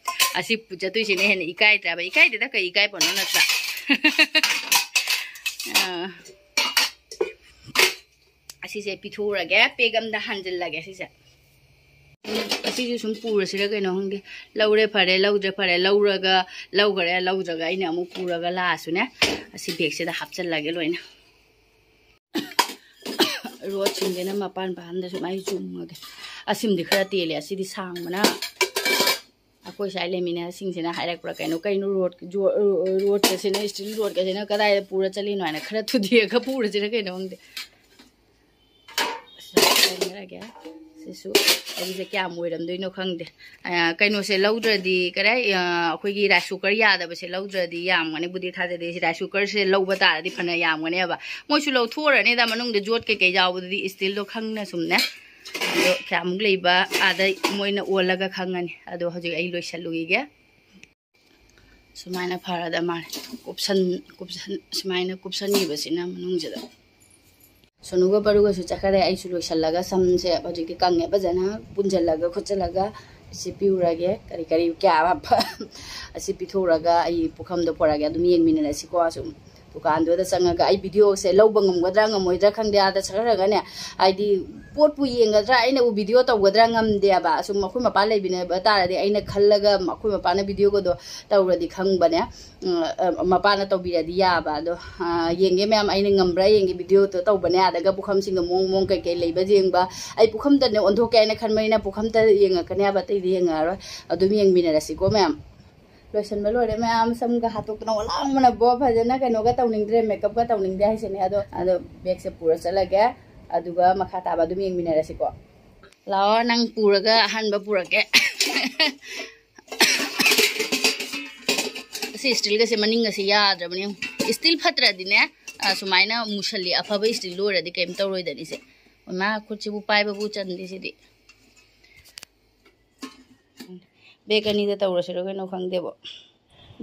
ꯑꯁꯤ ꯄꯨ-, ꯆꯠꯇꯣꯏꯁꯤꯅ ꯍꯦꯟꯅ ꯏꯀꯥꯏꯗ꯭ꯔꯕ? ꯏꯀꯥꯏꯗꯦꯗ, ꯀꯩ ꯏꯀꯥꯏꯕꯅꯣ ꯅꯠꯇ꯭ꯔꯥ? ꯑꯥ꯫ ꯑꯁꯤꯁꯦ ꯄꯤꯊꯣꯛꯎꯔꯒꯦ, ꯄꯦꯛ ꯑꯝꯗ ꯍꯥꯟꯖꯤꯜꯂꯒꯦ ꯁꯤꯁꯦ꯫ ꯑꯁꯤꯁꯨ ꯁꯨꯝ ꯄꯨꯔꯁꯤꯔ ꯀꯩꯅꯣ ꯈꯪꯗꯦ꯫ ꯂꯧꯔꯦ ꯐꯔꯦ, ꯂꯧꯗ꯭ꯔꯦ ꯐꯔꯦ, ꯂꯧꯔꯒ, ꯂꯧꯈꯔꯦ, ꯂꯧꯗ꯭ꯔꯒ ꯑꯩꯅ ꯑꯃꯨꯛ ꯄꯨꯔꯒ ꯂꯥꯛꯑꯁꯨꯅꯦ, ꯑꯁꯤ ꯕꯦꯒꯁꯤꯗ ꯍꯥꯞꯆꯤꯜꯂꯒꯦ ꯂꯣꯏꯅ꯫ ꯔꯣꯠꯁꯤꯡꯁꯤꯅ ꯃꯄꯥꯟ ꯄꯥꯟꯗ ꯁꯨꯃꯥꯏꯅ ꯆꯨꯝꯃꯒꯦ꯫ ꯑꯁꯤꯃꯗꯤ ꯈꯔ ꯇꯦꯜꯂꯦ, ꯑꯁꯤꯗꯤ ꯁꯥꯡꯕꯅ꯫ ꯑꯩꯈꯣꯏ ꯁ꯭ꯋꯥꯏ ꯂꯩꯃꯤꯟꯅꯕꯁꯤꯡꯁꯤꯅ ꯍꯥꯏꯔꯛꯄ꯭ꯔꯥ ꯀꯩꯅꯣ, "ꯀꯩꯅꯣ ꯔꯣꯠ-, ꯖꯣ-, ꯔꯣꯠꯀꯁꯤꯅ, ꯏꯁꯇꯤꯜ ꯔꯣꯠꯀꯁꯤꯅ ꯀꯗꯥꯏꯗ ꯄꯨꯔ ꯆꯠꯂꯤꯅꯣ?" ꯍꯥꯏꯅ ꯈꯔ ꯊꯨꯗꯦꯛꯑꯒ ꯄꯨꯔꯁꯤꯔ ꯀꯩꯅꯣ ꯈꯪꯗꯦ꯫ ꯁꯤꯗ ꯍꯥꯞꯆꯤꯟꯖꯔꯒꯦ꯫ ꯁꯤꯁꯨ ꯑꯩꯒꯤꯁꯦ ꯀꯌꯥꯝ ꯑꯣꯏꯔꯝꯗꯣꯏꯅꯣ ꯈꯪꯗꯦ꯫ ꯑ, ꯀꯩꯅꯣꯁꯦ ꯂꯧꯗ꯭ꯔꯗꯤ, ꯀꯗꯥꯏ, ꯑ, ꯑꯩꯈꯣꯏꯒꯤ ꯔꯥꯏꯁ ꯀꯨꯀꯔ ꯌꯥꯗꯕꯁꯦ ꯂꯧꯗ꯭ꯔꯗꯤ ꯌꯥꯝꯒꯅꯤꯕꯨꯗꯤ ꯊꯥꯖꯗꯦ꯫ ꯁꯤ ꯔꯥꯏꯁ ꯀꯨꯀꯔꯁꯦ ꯂꯧꯕ ꯇꯥꯔꯗꯤ ꯐꯅ ꯌꯥꯝꯒꯅꯦꯕ꯫ ꯃꯣꯏꯁꯨ ꯂꯧꯊꯣꯛꯎꯔꯅꯤꯗ, ꯃꯅꯨꯡꯗ ꯌꯣꯠ ꯀꯩꯀꯩ ꯌꯥꯎꯕꯗꯨꯗꯤ ꯏꯁꯇꯤꯜꯗꯣ ꯈꯪꯅ ꯁꯨꯝꯅꯦ꯫ ꯑꯗꯣ ꯀꯌꯥꯃꯨꯛ ꯂꯩꯕ ꯑꯥꯗ ꯃꯣꯏꯅ ꯑꯣꯜꯂꯒ ꯈꯪꯉꯅꯤ꯫ ꯑꯗꯣ ꯍꯧꯖꯤꯛ ꯑꯩ ꯂꯣꯏꯁꯜꯂꯨꯈꯤꯒꯦ꯫ ꯁꯨꯃꯥꯏꯅ ꯐꯔꯗ ꯃꯥꯜꯂꯦ꯫ ꯀꯨꯞꯁꯟ, ꯀꯨꯞꯁꯟ, ꯁꯨꯃꯥꯏꯅ ꯀꯨꯞꯁꯟꯈꯤꯕꯁꯤꯅ ꯃꯅꯨꯡꯁꯤꯗ꯫ ꯁꯣꯅꯨꯒ ꯄꯔꯨꯒꯁꯨ ꯆꯠꯈꯔꯦ꯫ ꯑꯩꯁꯨ ꯂꯣꯏꯁꯜꯂꯒ ꯁꯝꯁꯦ ꯍꯧꯖꯤꯛꯇꯤ ꯀꯪꯉꯦ ꯐꯖꯅ ꯄꯨꯟꯁꯤꯜꯂꯒ ꯈꯣꯠꯆꯜꯂꯒ꯫ ꯑꯁꯤ ꯄꯤꯔꯨꯔꯒꯦ꯫ ꯀꯔꯤ ꯀꯔꯤ ꯀꯌꯥ ꯍꯥꯞꯄ ꯑꯁꯤ ꯄꯤꯊꯣꯛꯎꯔꯒ ꯑꯩ ꯄꯨꯈꯝꯗꯣ ꯄꯨꯔꯛꯑꯒꯦ꯫ ꯑꯗꯨꯝ ꯌꯦꯡꯃꯤꯟꯅꯔꯁꯤꯀꯣ꯫ ꯑꯁꯨꯝ ꯗꯨꯀꯥꯟꯗꯨꯗ ꯆꯪꯉꯒ ꯑꯩ ꯚꯤꯗꯤꯑꯣꯁꯦ ꯂꯧꯕ ꯉꯝꯒꯗ꯭ꯔꯥ ꯉꯝꯃꯣꯏꯗ꯭ꯔꯥ ꯈꯪꯗꯦ, ꯑꯥꯗ ꯆꯠꯈ꯭ꯔꯒꯅꯦ, ꯍꯥꯏꯗꯤ ꯄꯣꯠꯄꯨ ꯌꯦꯡꯒꯗ꯭ꯔꯥ, ꯑꯩꯅꯕꯨ ꯚꯤꯗꯤꯑꯣ ꯇꯧꯒꯗ꯭ꯔꯥ ꯉꯝꯗꯦꯕ꯫ ꯑꯁꯨꯝ ꯑꯩꯈꯣꯏ ꯃꯄꯥ ꯂꯩꯃꯤꯟꯅꯕ ꯇꯥꯔꯗꯤ ꯑꯩꯅ ꯈꯜꯂꯒ ꯑꯩꯈꯣꯏ ꯃꯄꯥꯅ ꯚꯤꯗꯤꯑꯣꯒꯗꯣ ꯇꯧꯔꯗꯤ ꯈꯪꯕꯅꯦ꯫ ꯎꯝ, ꯑ, ꯃꯄꯥꯅ ꯇꯧꯕꯤꯔꯗꯤ ꯌꯥꯕ꯫ ꯑꯗꯣ, ꯑ, ꯌꯦꯡꯒꯦ ꯃꯌꯥꯝ, ꯑꯩꯅ ꯉꯝꯕ꯭ꯔꯥ ꯌꯦꯡꯒꯦ꯫ ꯚꯤꯗꯤꯑꯣꯗꯣ ꯇꯧꯕꯅꯦ, ꯑꯗꯒ ꯄꯨꯈꯝꯁꯤꯡꯗꯣ ꯃꯑꯣꯡ ꯃꯑꯣꯡ ꯀꯩꯀꯩ ꯂꯩꯕ ꯌꯦꯡꯕ꯫ ꯑꯩ ꯄꯨꯈꯝꯇꯅꯦ ꯑꯣꯟꯊꯣꯛꯀꯦ ꯍꯥꯏꯅ ꯈꯟꯕꯅꯤꯅ ꯄꯨꯈꯝꯇ ꯌꯦꯡꯉꯛꯀꯅꯦ ꯍꯥꯏꯕ, ꯑꯇꯩꯗꯤ ꯌꯦꯡꯉꯛꯑꯔꯣꯏ꯫ ꯑꯗꯨꯝ ꯌꯦꯡꯃꯤꯟꯅꯔꯁꯤꯀꯣ ꯃꯌꯥꯝ꯫ ꯂꯣꯏꯁꯟꯕ ꯂꯣꯏꯔꯦ ꯃꯌꯥꯝ, ꯁꯝꯒ ꯍꯥꯠꯇꯣꯛꯇꯅ ꯑꯣꯂꯥꯡꯕꯅ ꯕꯣ꯫ ꯐꯖꯅ ꯀꯩꯅꯣꯒ ꯇꯧꯅꯤꯡꯗ꯭ꯔꯦ, ꯃꯦꯀꯞꯀ ꯇꯧꯅꯤꯡꯗ꯭ꯔꯦ ꯍꯥꯏꯁꯤꯅꯦ꯫ ꯑꯗꯣ, ꯑꯗꯣ ꯕꯦꯒꯁꯦ ꯄꯨꯔ ꯆꯠꯂꯒꯦ, ꯑꯗꯨꯒ ꯃꯈꯥ ꯇꯥꯕ ꯑꯗꯨꯝ ꯌꯦꯡꯃꯤꯟꯅꯔꯁꯤꯀꯣ꯫ ꯂꯥꯛꯑꯣ, ꯅꯪ ꯄꯨꯔꯒ ꯑꯍꯥꯟꯕ ꯄꯨꯔꯛꯀꯦ꯫ ꯑꯁꯤ ꯏꯁꯇꯤꯜꯒꯁꯦ ꯃꯅꯤꯡꯒꯁꯦ ꯌꯥꯗ꯭ꯔꯕꯅꯦ꯫ ꯏꯁꯇꯤꯜ ꯐꯠꯇ꯭ꯔꯗꯤꯅꯦ, ꯑ, ꯁꯨꯃꯥꯏꯅ ꯃꯨꯁꯜꯂꯤ꯫ ꯑꯐꯕ ꯏꯁꯇꯤꯜ ꯑꯣꯏꯔꯗꯤ ꯀꯩꯝ ꯇꯧꯔꯣꯏꯗꯅꯤꯁꯦ꯫ ꯃꯥ ꯈꯨꯠꯁꯤꯕꯨ ꯄꯥꯏꯕꯕꯨ ꯆꯟꯗꯦ ꯁꯤꯗꯤ꯫ ꯕꯦꯒ ꯑꯅꯤꯗ ꯇꯧꯔꯁꯤꯔꯣ ꯀꯩꯅꯣ ꯈꯪꯗꯦꯕꯣ꯫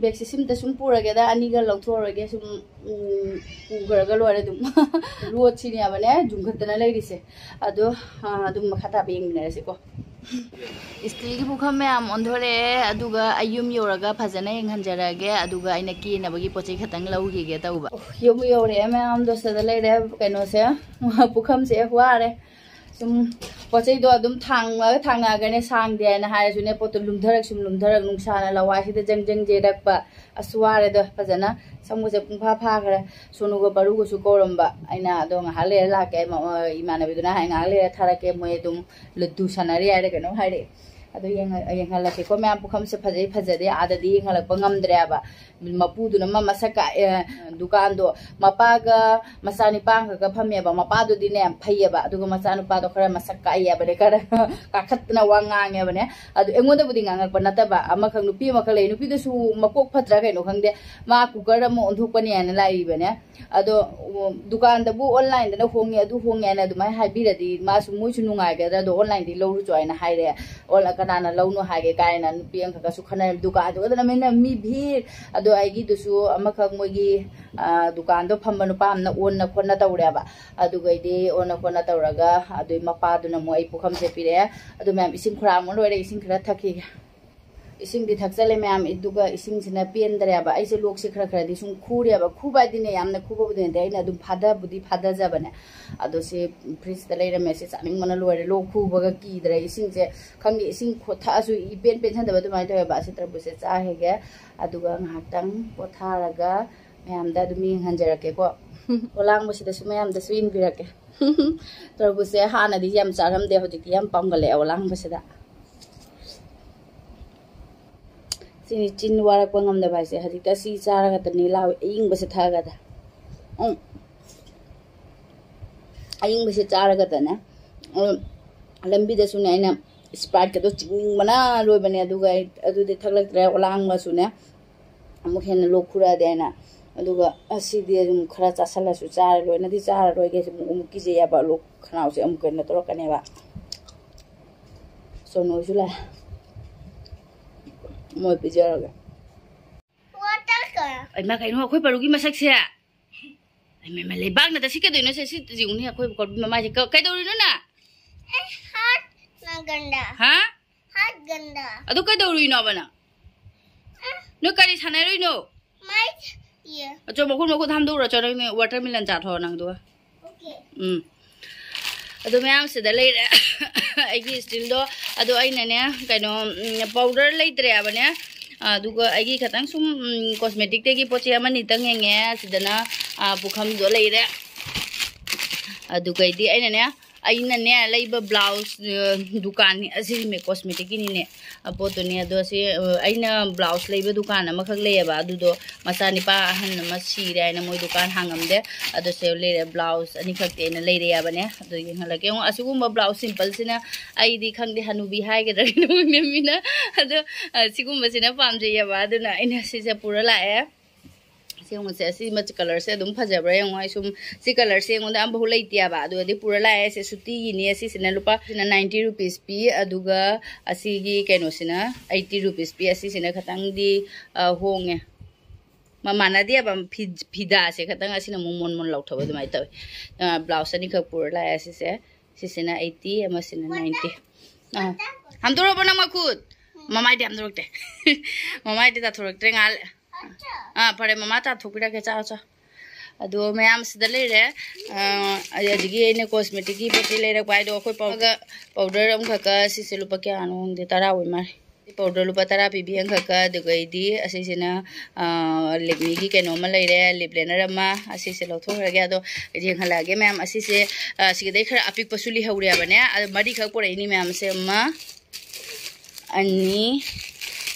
ꯕꯦꯒꯁꯦ ꯁꯤꯝꯇ ꯁꯨꯝ ꯄꯨꯔꯒꯦꯗ, ꯑꯅꯤꯒ ꯂꯧꯊꯣꯛꯑꯔꯣꯏꯒꯦ꯫ ꯁꯨꯝ, ꯎꯝ, ꯄꯨꯈ꯭ꯔꯒ ꯂꯣꯏꯔꯦ ꯑꯗꯨꯝ꯫ ꯂꯣꯠꯁꯤꯅꯦꯕꯅꯦ ꯖꯨꯝꯈꯠꯇꯅ ꯂꯩꯔꯤꯁꯦ꯫ ꯑꯗꯣ, ꯑ, ꯑꯗꯨꯝ ꯃꯈꯥ ꯇꯥꯕ ꯌꯦꯡꯃꯤꯟꯅꯔꯁꯤꯀꯣ꯫ ꯏꯁꯇꯤꯜꯒꯤ ꯄꯨꯈꯝ ꯃꯌꯥꯝ ꯑꯣꯟꯊꯣꯔꯛꯑꯦ, ꯑꯗꯨꯒ ꯑꯩ ꯌꯨꯝ ꯌꯧꯔꯒ ꯐꯖꯅ ꯌꯦꯡꯍꯟꯖꯔꯛꯑꯒꯦ, ꯑꯗꯨꯒ ꯑꯩꯅ ꯀꯦꯅꯕꯒꯤ ꯄꯣꯠ ꯆꯩ ꯈꯛꯇꯪ ꯂꯧꯈꯤꯒꯦ ꯇꯧꯕ꯫ ꯎꯐ, ꯌꯨꯝ ꯌꯧꯔꯛꯑꯦ ꯃꯌꯥꯝꯗꯣ, ꯁꯤꯗ ꯂꯩꯔꯦ ꯀꯩꯅꯣꯁꯦ, ꯄꯨꯈꯝꯁꯦ꯫ ꯋꯥꯔꯦ꯫ ꯁꯨꯝ ꯄꯣꯠ ꯆꯩꯗꯣ ꯑꯗꯨꯝ ꯊꯥꯡꯉꯒ ꯊꯥꯡꯉꯛꯑꯒꯅꯦ, ꯁꯥꯡꯗꯦ ꯍꯥꯏꯅ ꯍꯥꯏꯔꯁꯨꯅꯦ, ꯄꯣꯠꯇꯣ ꯂꯨꯝꯊꯔꯛ, ꯁꯨꯝ ꯂꯨꯝꯊꯔꯛ, ꯅꯨꯡꯁꯥꯅ ꯂꯋꯥꯏꯁꯤꯗ ꯖꯪ ꯖꯪ ꯌꯩꯔꯛꯄ꯫ ꯑꯁ, ꯋꯥꯔꯦꯗ ꯐꯖꯅ꯫ ꯁꯝꯒꯁꯦ ꯄꯨꯡꯐꯥ ꯐꯥꯈ꯭ꯔꯦ꯫ ꯁꯣꯅꯨꯒ ꯄꯔꯨꯒꯁꯨ ꯀꯧꯔꯝꯕ ꯑꯩꯅ, ꯑꯗꯣ ꯉꯥꯏꯍꯥꯛ ꯂꯩꯔ ꯂꯥꯛꯀꯦ, ꯃ-, ꯏꯃꯥꯟꯅꯕꯤꯗꯨꯅ ꯍꯥꯏ, "ꯉꯥꯏꯍꯥꯛ ꯂꯩꯔ ꯊꯥꯔꯛꯀꯦ, ꯃꯣꯏ ꯑꯗꯨꯝ ꯂꯨꯗꯨ ꯁꯥꯟꯅꯔꯤ" ꯍꯥꯏꯔ ꯀꯩꯅꯣꯝ ꯍꯥꯏꯔꯛꯑꯦ꯫ ꯑꯗꯨ ꯌꯦꯡꯍ-, ꯌꯦꯡꯍꯜꯂꯁꯤꯀꯣ ꯃꯌꯥꯝ, ꯄꯨꯈꯝꯁꯦ ꯐꯖꯩ ꯐꯖꯗꯦ ꯑꯥꯗꯗꯤ ꯌꯦꯡꯍꯜꯂꯛꯄ ꯉꯝꯗ꯭ꯔꯦꯕ꯫ ꯃꯄꯨꯗꯨꯅ ꯃ-, ꯃꯁꯛ ꯀꯥꯛꯑꯦ꯫ ꯗꯨꯀꯥꯟꯗꯣ ꯃꯄꯥꯒ ꯃꯆꯥꯅꯤꯄꯥ ꯑꯃꯈꯛꯀ ꯐꯝꯃꯦꯕ꯫ ꯃꯄꯥꯗꯨꯗꯤꯅꯦ ꯌꯥꯝ ꯐꯩꯌꯦꯕ, ꯑꯗꯨꯒ ꯃꯆꯥꯅꯨꯄꯥꯗꯣ ꯈꯔ ꯃꯁꯛ ꯀꯥꯛꯑꯦꯕꯅꯦ, ꯈꯔ ꯀꯥꯈꯠꯇꯅ ꯋꯥ ꯉꯥꯡꯉꯦꯕꯅꯦ꯫ ꯑꯗꯨ ꯑꯩꯉꯣꯟꯗꯕꯨꯗꯤ ꯉꯥꯡꯉꯛꯄ ꯅꯠꯇꯕ, ꯑꯃꯈꯛ ꯅꯨꯄꯤ ꯑꯃꯈꯛ ꯂꯩ, ꯅꯨꯄꯤꯗꯨꯁꯨ ꯃꯀꯣꯛ ꯐꯠꯇ꯭ꯔꯥ ꯀꯩꯅꯣ ꯈꯪꯗꯦ, ꯃꯥ ꯀꯨꯀꯔ ꯑꯃ ꯑꯣꯟꯊꯣꯛꯄꯅꯤ ꯍꯥꯏꯅ ꯂꯥꯛꯏꯕꯅꯦ꯫ ꯑꯗꯣ, ꯎꯝ, ꯗꯨꯀꯥꯟꯗꯕꯨ ꯑꯣꯟꯂꯥꯏꯟꯗꯅ ꯍꯣꯡꯉꯦ, ꯑꯗꯨ ꯍꯣꯡꯉꯦ ꯍꯥꯏꯅ ꯑꯗꯨꯃꯥꯏꯅ ꯍꯥꯏꯕꯤꯔꯗꯤ ꯃꯥꯁꯨ, ꯃꯣꯏꯁꯨ ꯅꯨꯡꯉꯥꯏꯒꯗ꯭ꯔꯥ? ꯑꯗꯣ ꯑꯣꯟꯂꯥꯏꯟꯗꯒꯤ ꯂꯧꯔꯨꯆꯣ ꯍꯥꯏꯅ ꯍꯥꯏꯔꯦ꯫ ꯑꯣꯟꯂꯥꯏꯟ ꯀꯅꯥꯅ ꯂꯧꯅꯣ ꯍꯥꯏꯒꯦ ꯀꯥꯏꯅ ꯅꯨꯄꯤ ꯑꯃꯈꯛꯀꯁꯨ ꯈꯟꯅꯔꯦ꯫ ꯗꯨꯀꯥꯟꯗꯨꯒꯗꯅ ꯃꯤꯅ ꯃꯤ ꯚꯤꯔ꯫ ꯑꯗꯣ ꯑꯩꯒꯤꯗꯨꯁꯨ ꯑꯃꯈꯛ ꯃꯣꯏꯒꯤ, ꯑ, ꯗꯨꯀꯥꯟꯗꯣ ꯐꯝꯕ ꯅꯨꯄꯥ ꯑꯃꯅ ꯑꯣꯟꯅ ꯈꯣꯠꯅ ꯇꯧꯔꯦꯕ꯫ ꯑꯗꯨꯒꯩꯗꯤ ꯑꯣꯟꯅ ꯈꯣꯠꯅ ꯇꯧꯔꯒ ꯑꯗꯨꯏ ꯃꯄꯥꯗꯨꯅ ꯑꯃꯨꯛ ꯑꯩ ꯄꯨꯈꯝꯁꯦ ꯄꯤꯔꯛꯑꯦ꯫ ꯑꯗꯨ ꯃꯌꯥꯝ ꯏꯁꯤꯡ ꯈꯨꯔꯥꯡ ꯑꯃ ꯂꯣꯏꯔꯦ, ꯏꯁꯤꯡ ꯈꯔ ꯊꯛꯈꯤꯒꯦ꯫ ꯏꯁꯤꯡꯗꯤ ꯊꯛꯆꯜꯂꯦ ꯃꯌꯥꯝ, ꯑꯗꯨꯒ ꯏꯁꯤꯡꯁꯤꯅ ꯄꯦꯟꯗ꯭ꯔꯦꯕ꯫ ꯑꯩꯁꯦ ꯂꯣꯛꯁꯦ ꯈꯔ ꯈꯔꯗꯤ ꯁꯨꯝ ꯈꯨꯔꯦꯕ꯫ ꯈꯨꯕ ꯍꯥꯏꯗꯤꯅꯦ, ꯌꯥꯝꯅ ꯈꯨꯕꯕꯨꯗꯤ ꯅꯠꯇꯦ, ꯑꯩꯅ ꯑꯗꯨꯝ ꯐꯥꯗꯕꯨꯗꯤ ꯐꯥꯗꯖꯕꯅꯦ꯫ ꯑꯗꯣ ꯁꯤ ꯐ꯭ꯔꯤꯖꯇ ꯂꯩꯔꯝꯃꯦ꯫ ꯁꯤ ꯆꯥꯅꯤꯡꯕꯅ ꯂꯣꯏꯔꯦ꯫ ꯂꯣꯛ ꯈꯨꯕꯒ ꯀꯤꯗ꯭ꯔꯦ꯫ ꯏꯁꯤꯡꯁꯦ ꯈꯪꯗꯦ, ꯏꯁꯤꯡ ꯈꯣ-, ꯊꯛꯑꯁꯨ ꯏꯄꯦꯟ ꯄꯦꯟꯁꯟꯗꯕ ꯑꯗꯨꯃꯥꯏꯅ ꯇꯧꯋꯦꯕ꯫ ꯑꯁꯤ ꯇꯔꯕꯨꯖꯁꯦ ꯆꯥꯈꯤꯒꯦ꯫ ꯑꯗꯨꯒ ꯉꯥꯏꯍꯥꯛꯇꯪ ꯄꯣꯊꯥꯔꯒ ꯃꯌꯥꯝꯗ ꯑꯗꯨꯝ ꯌꯦꯡꯍꯟꯖꯔꯛꯀꯦꯀꯣ꯫ ꯑꯣꯂꯥꯡꯕꯁꯤꯗꯁꯨ ꯃꯌꯥꯝꯗꯁꯨ ꯏꯟꯕꯤꯔꯛꯀꯦ꯫ ꯇꯔꯕꯨꯖꯁꯦ ꯍꯥꯟꯅꯗꯤ ꯌꯥꯝ ꯆꯥꯔꯝꯗꯦ, ꯍꯧꯖꯤꯛꯇꯤ ꯌꯥꯝ ꯄꯥꯝꯒꯠꯂꯛꯑꯦ ꯑꯣꯂꯥꯡꯕꯁꯤꯗ꯫ ꯁꯤꯅꯤ ꯆꯤꯟ ꯋꯥꯔꯛꯄ ꯉꯝꯗꯕ ꯍꯥꯏꯁꯦ꯫ ꯍꯧꯖꯤꯛꯇ ꯁꯤ ꯆꯥꯔꯒꯇꯅꯤ ꯂꯥꯎ-, ꯑꯏꯪꯕꯁꯦ ꯊꯛꯑꯒꯗ꯫ ꯎꯝ꯫ ꯑꯏꯪꯕꯁꯦ ꯆꯥꯔꯒꯗꯅꯦ꯫ ꯎꯝ꯫ ꯂꯝꯕꯤꯗꯁꯨꯅꯦ ꯑꯩꯅ Spriteꯀꯗꯣ ꯆꯤꯡꯅꯤꯡꯕꯅ ꯂꯣꯏꯕꯅꯦ꯫ ꯑꯗꯨꯒ ꯑꯩ ꯑꯗꯨꯗꯤ ꯊꯛꯂꯛꯇ꯭ꯔꯦ꯫ ꯑꯣꯂꯥꯡꯕꯁꯨꯅꯦ ꯑꯃꯨꯛ ꯍꯦꯟꯅ ꯂꯣꯛ ꯈꯨꯔꯛꯑꯗꯤ ꯍꯥꯏꯅ꯫ ꯑꯗꯨꯒ ꯑꯁꯤꯗꯤ ꯑꯗꯨꯝ ꯈꯔ ꯆꯥꯁꯜꯂꯁꯨ ꯆꯥꯔ ꯂꯣꯏꯅꯗꯤ ꯆꯥꯔꯔꯣꯏꯒꯦ꯫ ꯑꯃꯨꯛ, ꯑꯃꯨꯛ ꯀꯤꯖꯩꯌꯦꯕ, ꯂꯣꯛ ꯈꯅꯥꯎꯁꯦ ꯑꯃꯨꯛ ꯀꯩꯅꯣ ꯇꯧꯔꯛꯀꯅꯦꯕ꯫ ꯁꯣꯅꯣꯁꯨ ꯂꯥꯛꯑꯦ꯫ ꯃꯣꯏ ꯄꯤꯖꯔꯒꯦ꯫ Water ꯀ? ꯑꯩꯃ, ꯀꯩꯅꯣ ꯑꯩꯈꯣꯏ ꯄꯔꯨꯒꯤ ꯃꯁꯛꯁꯦ? ꯑꯩꯃ, ꯂꯩꯕꯥꯛꯅꯗ ꯁꯤ ꯀꯩꯗꯧꯅꯣ? ꯁꯦ, ꯁꯤ ꯌꯦꯡꯉꯨꯅꯦ, ꯑꯩꯈꯣꯏ ꯄꯔꯨꯒꯤ ꯃꯃꯥꯏꯁꯦ꯫ ꯀ-, ꯀꯩꯗꯧꯔꯤꯅꯣ ꯅꯪ? ꯑꯦ, ꯍꯥꯠ ꯅꯪ ꯒꯟꯗꯥ꯫ ꯍꯥ? ꯍꯥꯠ ꯒꯟꯗꯥ꯫ ꯑꯗꯨ ꯀꯩꯗꯧꯔꯨꯏꯅꯣꯕ ꯅꯪ? ꯑ? ꯅꯣꯏ ꯀꯔꯤ ꯁꯥꯟꯅꯔꯨꯏꯅꯣ? ꯃꯥꯏ ꯌꯦ꯫ ꯑꯆꯣ, ꯃꯈꯨꯠ, ꯃꯈꯨꯠ ꯍꯥꯝꯗꯣꯛꯎꯔꯣ, ꯆꯣ, ꯅꯪ watermelon ꯆꯥꯊꯣꯛꯑꯣ ꯅꯪ ꯑꯗꯨꯒ꯫ Okay꯫ ꯎꯝ꯫ ꯑꯗꯨ ꯃꯌꯥꯝꯁꯤꯗ ꯂꯩꯔꯦ꯫ ꯑꯩꯒꯤ ꯏꯁꯇꯤꯜꯗꯣ꯫ ꯑꯗꯣ ꯑꯩꯅꯅꯦ, ꯀꯩꯅꯣ, ꯎꯝ, powder ꯂꯩꯇ꯭ꯔꯦ ꯍꯥꯏꯕꯅꯦ꯫ ꯑꯗꯨꯒ ꯑꯩꯒꯤ ꯈꯇꯪ ꯁꯨꯝ, ꯎꯝ, cosmeticꯇꯒꯤ ꯄꯣꯠ ꯆꯩ ꯑꯃꯅꯤꯇꯪ ꯌꯦꯡꯉꯦ꯫ ꯁꯤꯗꯅ, ꯑ, ꯄꯨꯈꯝꯗꯣ ꯂꯩꯔꯦ꯫ ꯑꯗꯨꯒꯩꯗꯤ ꯑꯩꯅꯅꯦ, ꯑꯩꯅꯅꯦ ꯂꯩꯕ blouse, ꯑ, ꯗꯨꯀꯥꯟꯅꯤ꯫ ꯑꯁꯤꯅꯦ cosmeticꯀꯤꯅꯤꯅꯦ꯫ ꯑ, ꯄꯣꯠꯇꯨꯅꯤ꯫ ꯑꯗꯣ ꯁꯤ, ꯑ, ꯑꯩꯅ blouse ꯂꯩꯕ ꯗꯨꯀꯥꯟ ꯑꯃꯈꯛ ꯂꯩꯌꯦꯕ꯫ ꯑꯗꯨꯗꯣ ꯃꯆꯥꯅꯤꯄꯥ ꯑꯍꯟ ꯑꯃ ꯁꯤꯔꯦ ꯍꯥꯏꯅ ꯃꯣꯏ ꯗꯨꯀꯥꯟ ꯍꯥꯡꯉꯝꯗꯦ꯫ ꯑꯗꯣ ꯁꯤ ꯂꯩꯔꯦ, blouse ꯑꯅꯤꯈꯛꯇꯤ ꯑꯩꯅ ꯂꯩꯔꯦ ꯍꯥꯏꯕꯅꯦ꯫ ꯑꯗꯣ ꯌꯦꯡꯍꯜꯂꯛꯀꯦ꯫ ꯌꯦꯡꯉꯣ, ꯑꯁꯤꯒꯨꯝꯕ blouse simpleꯁꯤꯅ ꯑꯩꯗꯤ ꯈꯪꯗꯦ, ꯍꯅꯨꯕꯤ ꯍꯥꯏꯒꯗ꯭ꯔꯥ ꯀꯩꯅꯣ ꯈꯪꯗꯦ ꯃꯤꯅ꯫ ꯑꯗꯣ, ꯑ, ꯁꯤꯒꯨꯝꯕꯁꯤꯅ ꯄꯥꯝꯖꯩꯌꯦꯕ꯫ ꯑꯗꯨꯅ ꯑꯩꯅ ꯁꯤꯁꯦ ꯄꯨꯔ ꯂꯥꯛꯑꯦ꯫ ꯁꯤ ꯌꯦꯡꯉꯨꯁꯦ, ꯑꯁꯤ ꯃꯆꯨ colourꯁꯦ ꯑꯗꯨꯝ ꯐꯖꯕ꯭ꯔꯥ ꯌꯦꯡꯉꯣ꯫ ꯑꯩ ꯁꯨꯝ ꯁꯤ colourꯁꯦ ꯑꯩꯉꯣꯟꯗ ꯑꯝꯐꯥꯎ ꯂꯩꯇꯦꯕ꯫ ꯑꯗꯨꯒꯗꯤ ꯄꯨꯔ ꯂꯥꯛꯑꯦ꯫ ꯁꯤ ꯁꯨꯇꯤꯒꯤꯅꯤ꯫ ꯑꯁꯤꯁꯤꯅ ꯂꯨꯄꯥ, ꯁꯤꯅ ninety rupees ꯄꯤ꯫ ꯑꯗꯨꯒ ꯑꯁꯤꯒꯤ ꯀꯩꯅꯣꯁꯤꯅ eighty rupees ꯄꯤ꯫ ꯑꯁꯤꯁꯤꯅ ꯈꯇꯪꯗꯤ, ꯑ, ꯍꯣꯡꯉꯦ꯫ ꯃ-, ꯃꯥꯟꯅꯗꯦꯕ꯫ ꯐꯤ-, ꯐꯤꯗꯥꯁꯦ ꯈꯇꯪ, ꯑꯁꯤꯅ ꯑꯃꯨꯛ ꯃꯣꯟ ꯃꯣꯟ ꯂꯥꯎꯊꯣꯛꯑ ꯑꯗꯨꯃꯥꯏꯅ ꯇꯧꯋꯦ꯫ ꯑ, blouse ꯑꯅꯤꯈꯛ ꯄꯨꯔ ꯂꯥꯛꯑꯦ꯫ ꯑꯁꯤꯁꯦ, ꯁꯤꯁꯤꯅ eighty, ꯑꯃꯁꯤꯅ ninety꯫ ꯑꯥ, ꯍꯥꯝꯗꯣꯔꯛꯑꯕꯣ ꯅꯪ ꯃꯈꯨꯠ? ꯃꯃꯥꯏꯗꯤ ꯌꯥꯝ ꯊꯣꯔꯛꯇꯦ꯫ ꯃꯃꯥꯏꯗꯤ ꯇꯥꯊꯣꯔꯛꯇ꯭ꯔꯦ ꯉꯥꯜꯂꯦ꯫ ꯑꯥ, ꯐꯔꯦ, ꯃꯃꯥ ꯇꯥꯊꯣꯛꯄꯤꯔꯒꯦ, ꯆꯥꯎ, ꯆꯥꯎ꯫ ꯑꯗꯣ ꯃꯌꯥꯝ ꯁꯤꯗ ꯂꯩꯔꯦ꯫ ꯑ, ꯑꯗꯒꯤ ꯑꯩꯅ cosmeticꯀꯤ ꯄꯣꯠ ꯆꯩ ꯂꯩꯔꯛꯄ ꯍꯥꯏꯗꯣ, ꯑꯩꯈꯣꯏ ꯄꯥꯎꯒ powder ꯑꯃꯈꯛꯀ, ꯁꯤꯁꯦ ꯂꯨꯄꯥ ꯀꯌꯥꯅꯣ ꯈꯪꯗꯦ, ꯇꯔꯥ ꯑꯣꯏ ꯃꯥꯜꯂꯦ꯫ Powder ꯂꯨꯄꯥ ꯇꯔꯥ ꯄꯤꯕꯤ ꯑꯃꯈꯛꯀ, ꯑꯗꯨꯒ ꯑꯩꯗꯤ ꯑꯁꯤꯁꯤꯅ, ꯑ, Lakmeꯒꯤ ꯀꯩꯅꯣ ꯑꯃ ꯂꯩꯔꯦ, lip liner ꯑꯃ, ꯑꯁꯤꯁꯦ ꯂꯧꯊꯣꯛꯈ꯭ꯔꯒꯦ꯫ ꯑꯗꯣ ꯌꯦꯡꯍꯜꯂꯛꯑꯒꯦ ꯃꯌꯥꯝ, ꯑꯁꯤꯁꯦ, ꯑ, ꯁꯤꯗꯩ ꯈꯔ ꯑꯄꯤꯛꯄꯁꯨ ꯂꯩꯍꯧꯔꯦꯕꯅꯦ꯫ ꯑꯗꯣ ꯃꯔꯤꯈꯛ ꯄꯨꯔꯛꯏꯅꯤ ꯃꯌꯥꯝꯁꯦ, ꯑꯃ, ꯑꯅꯤ,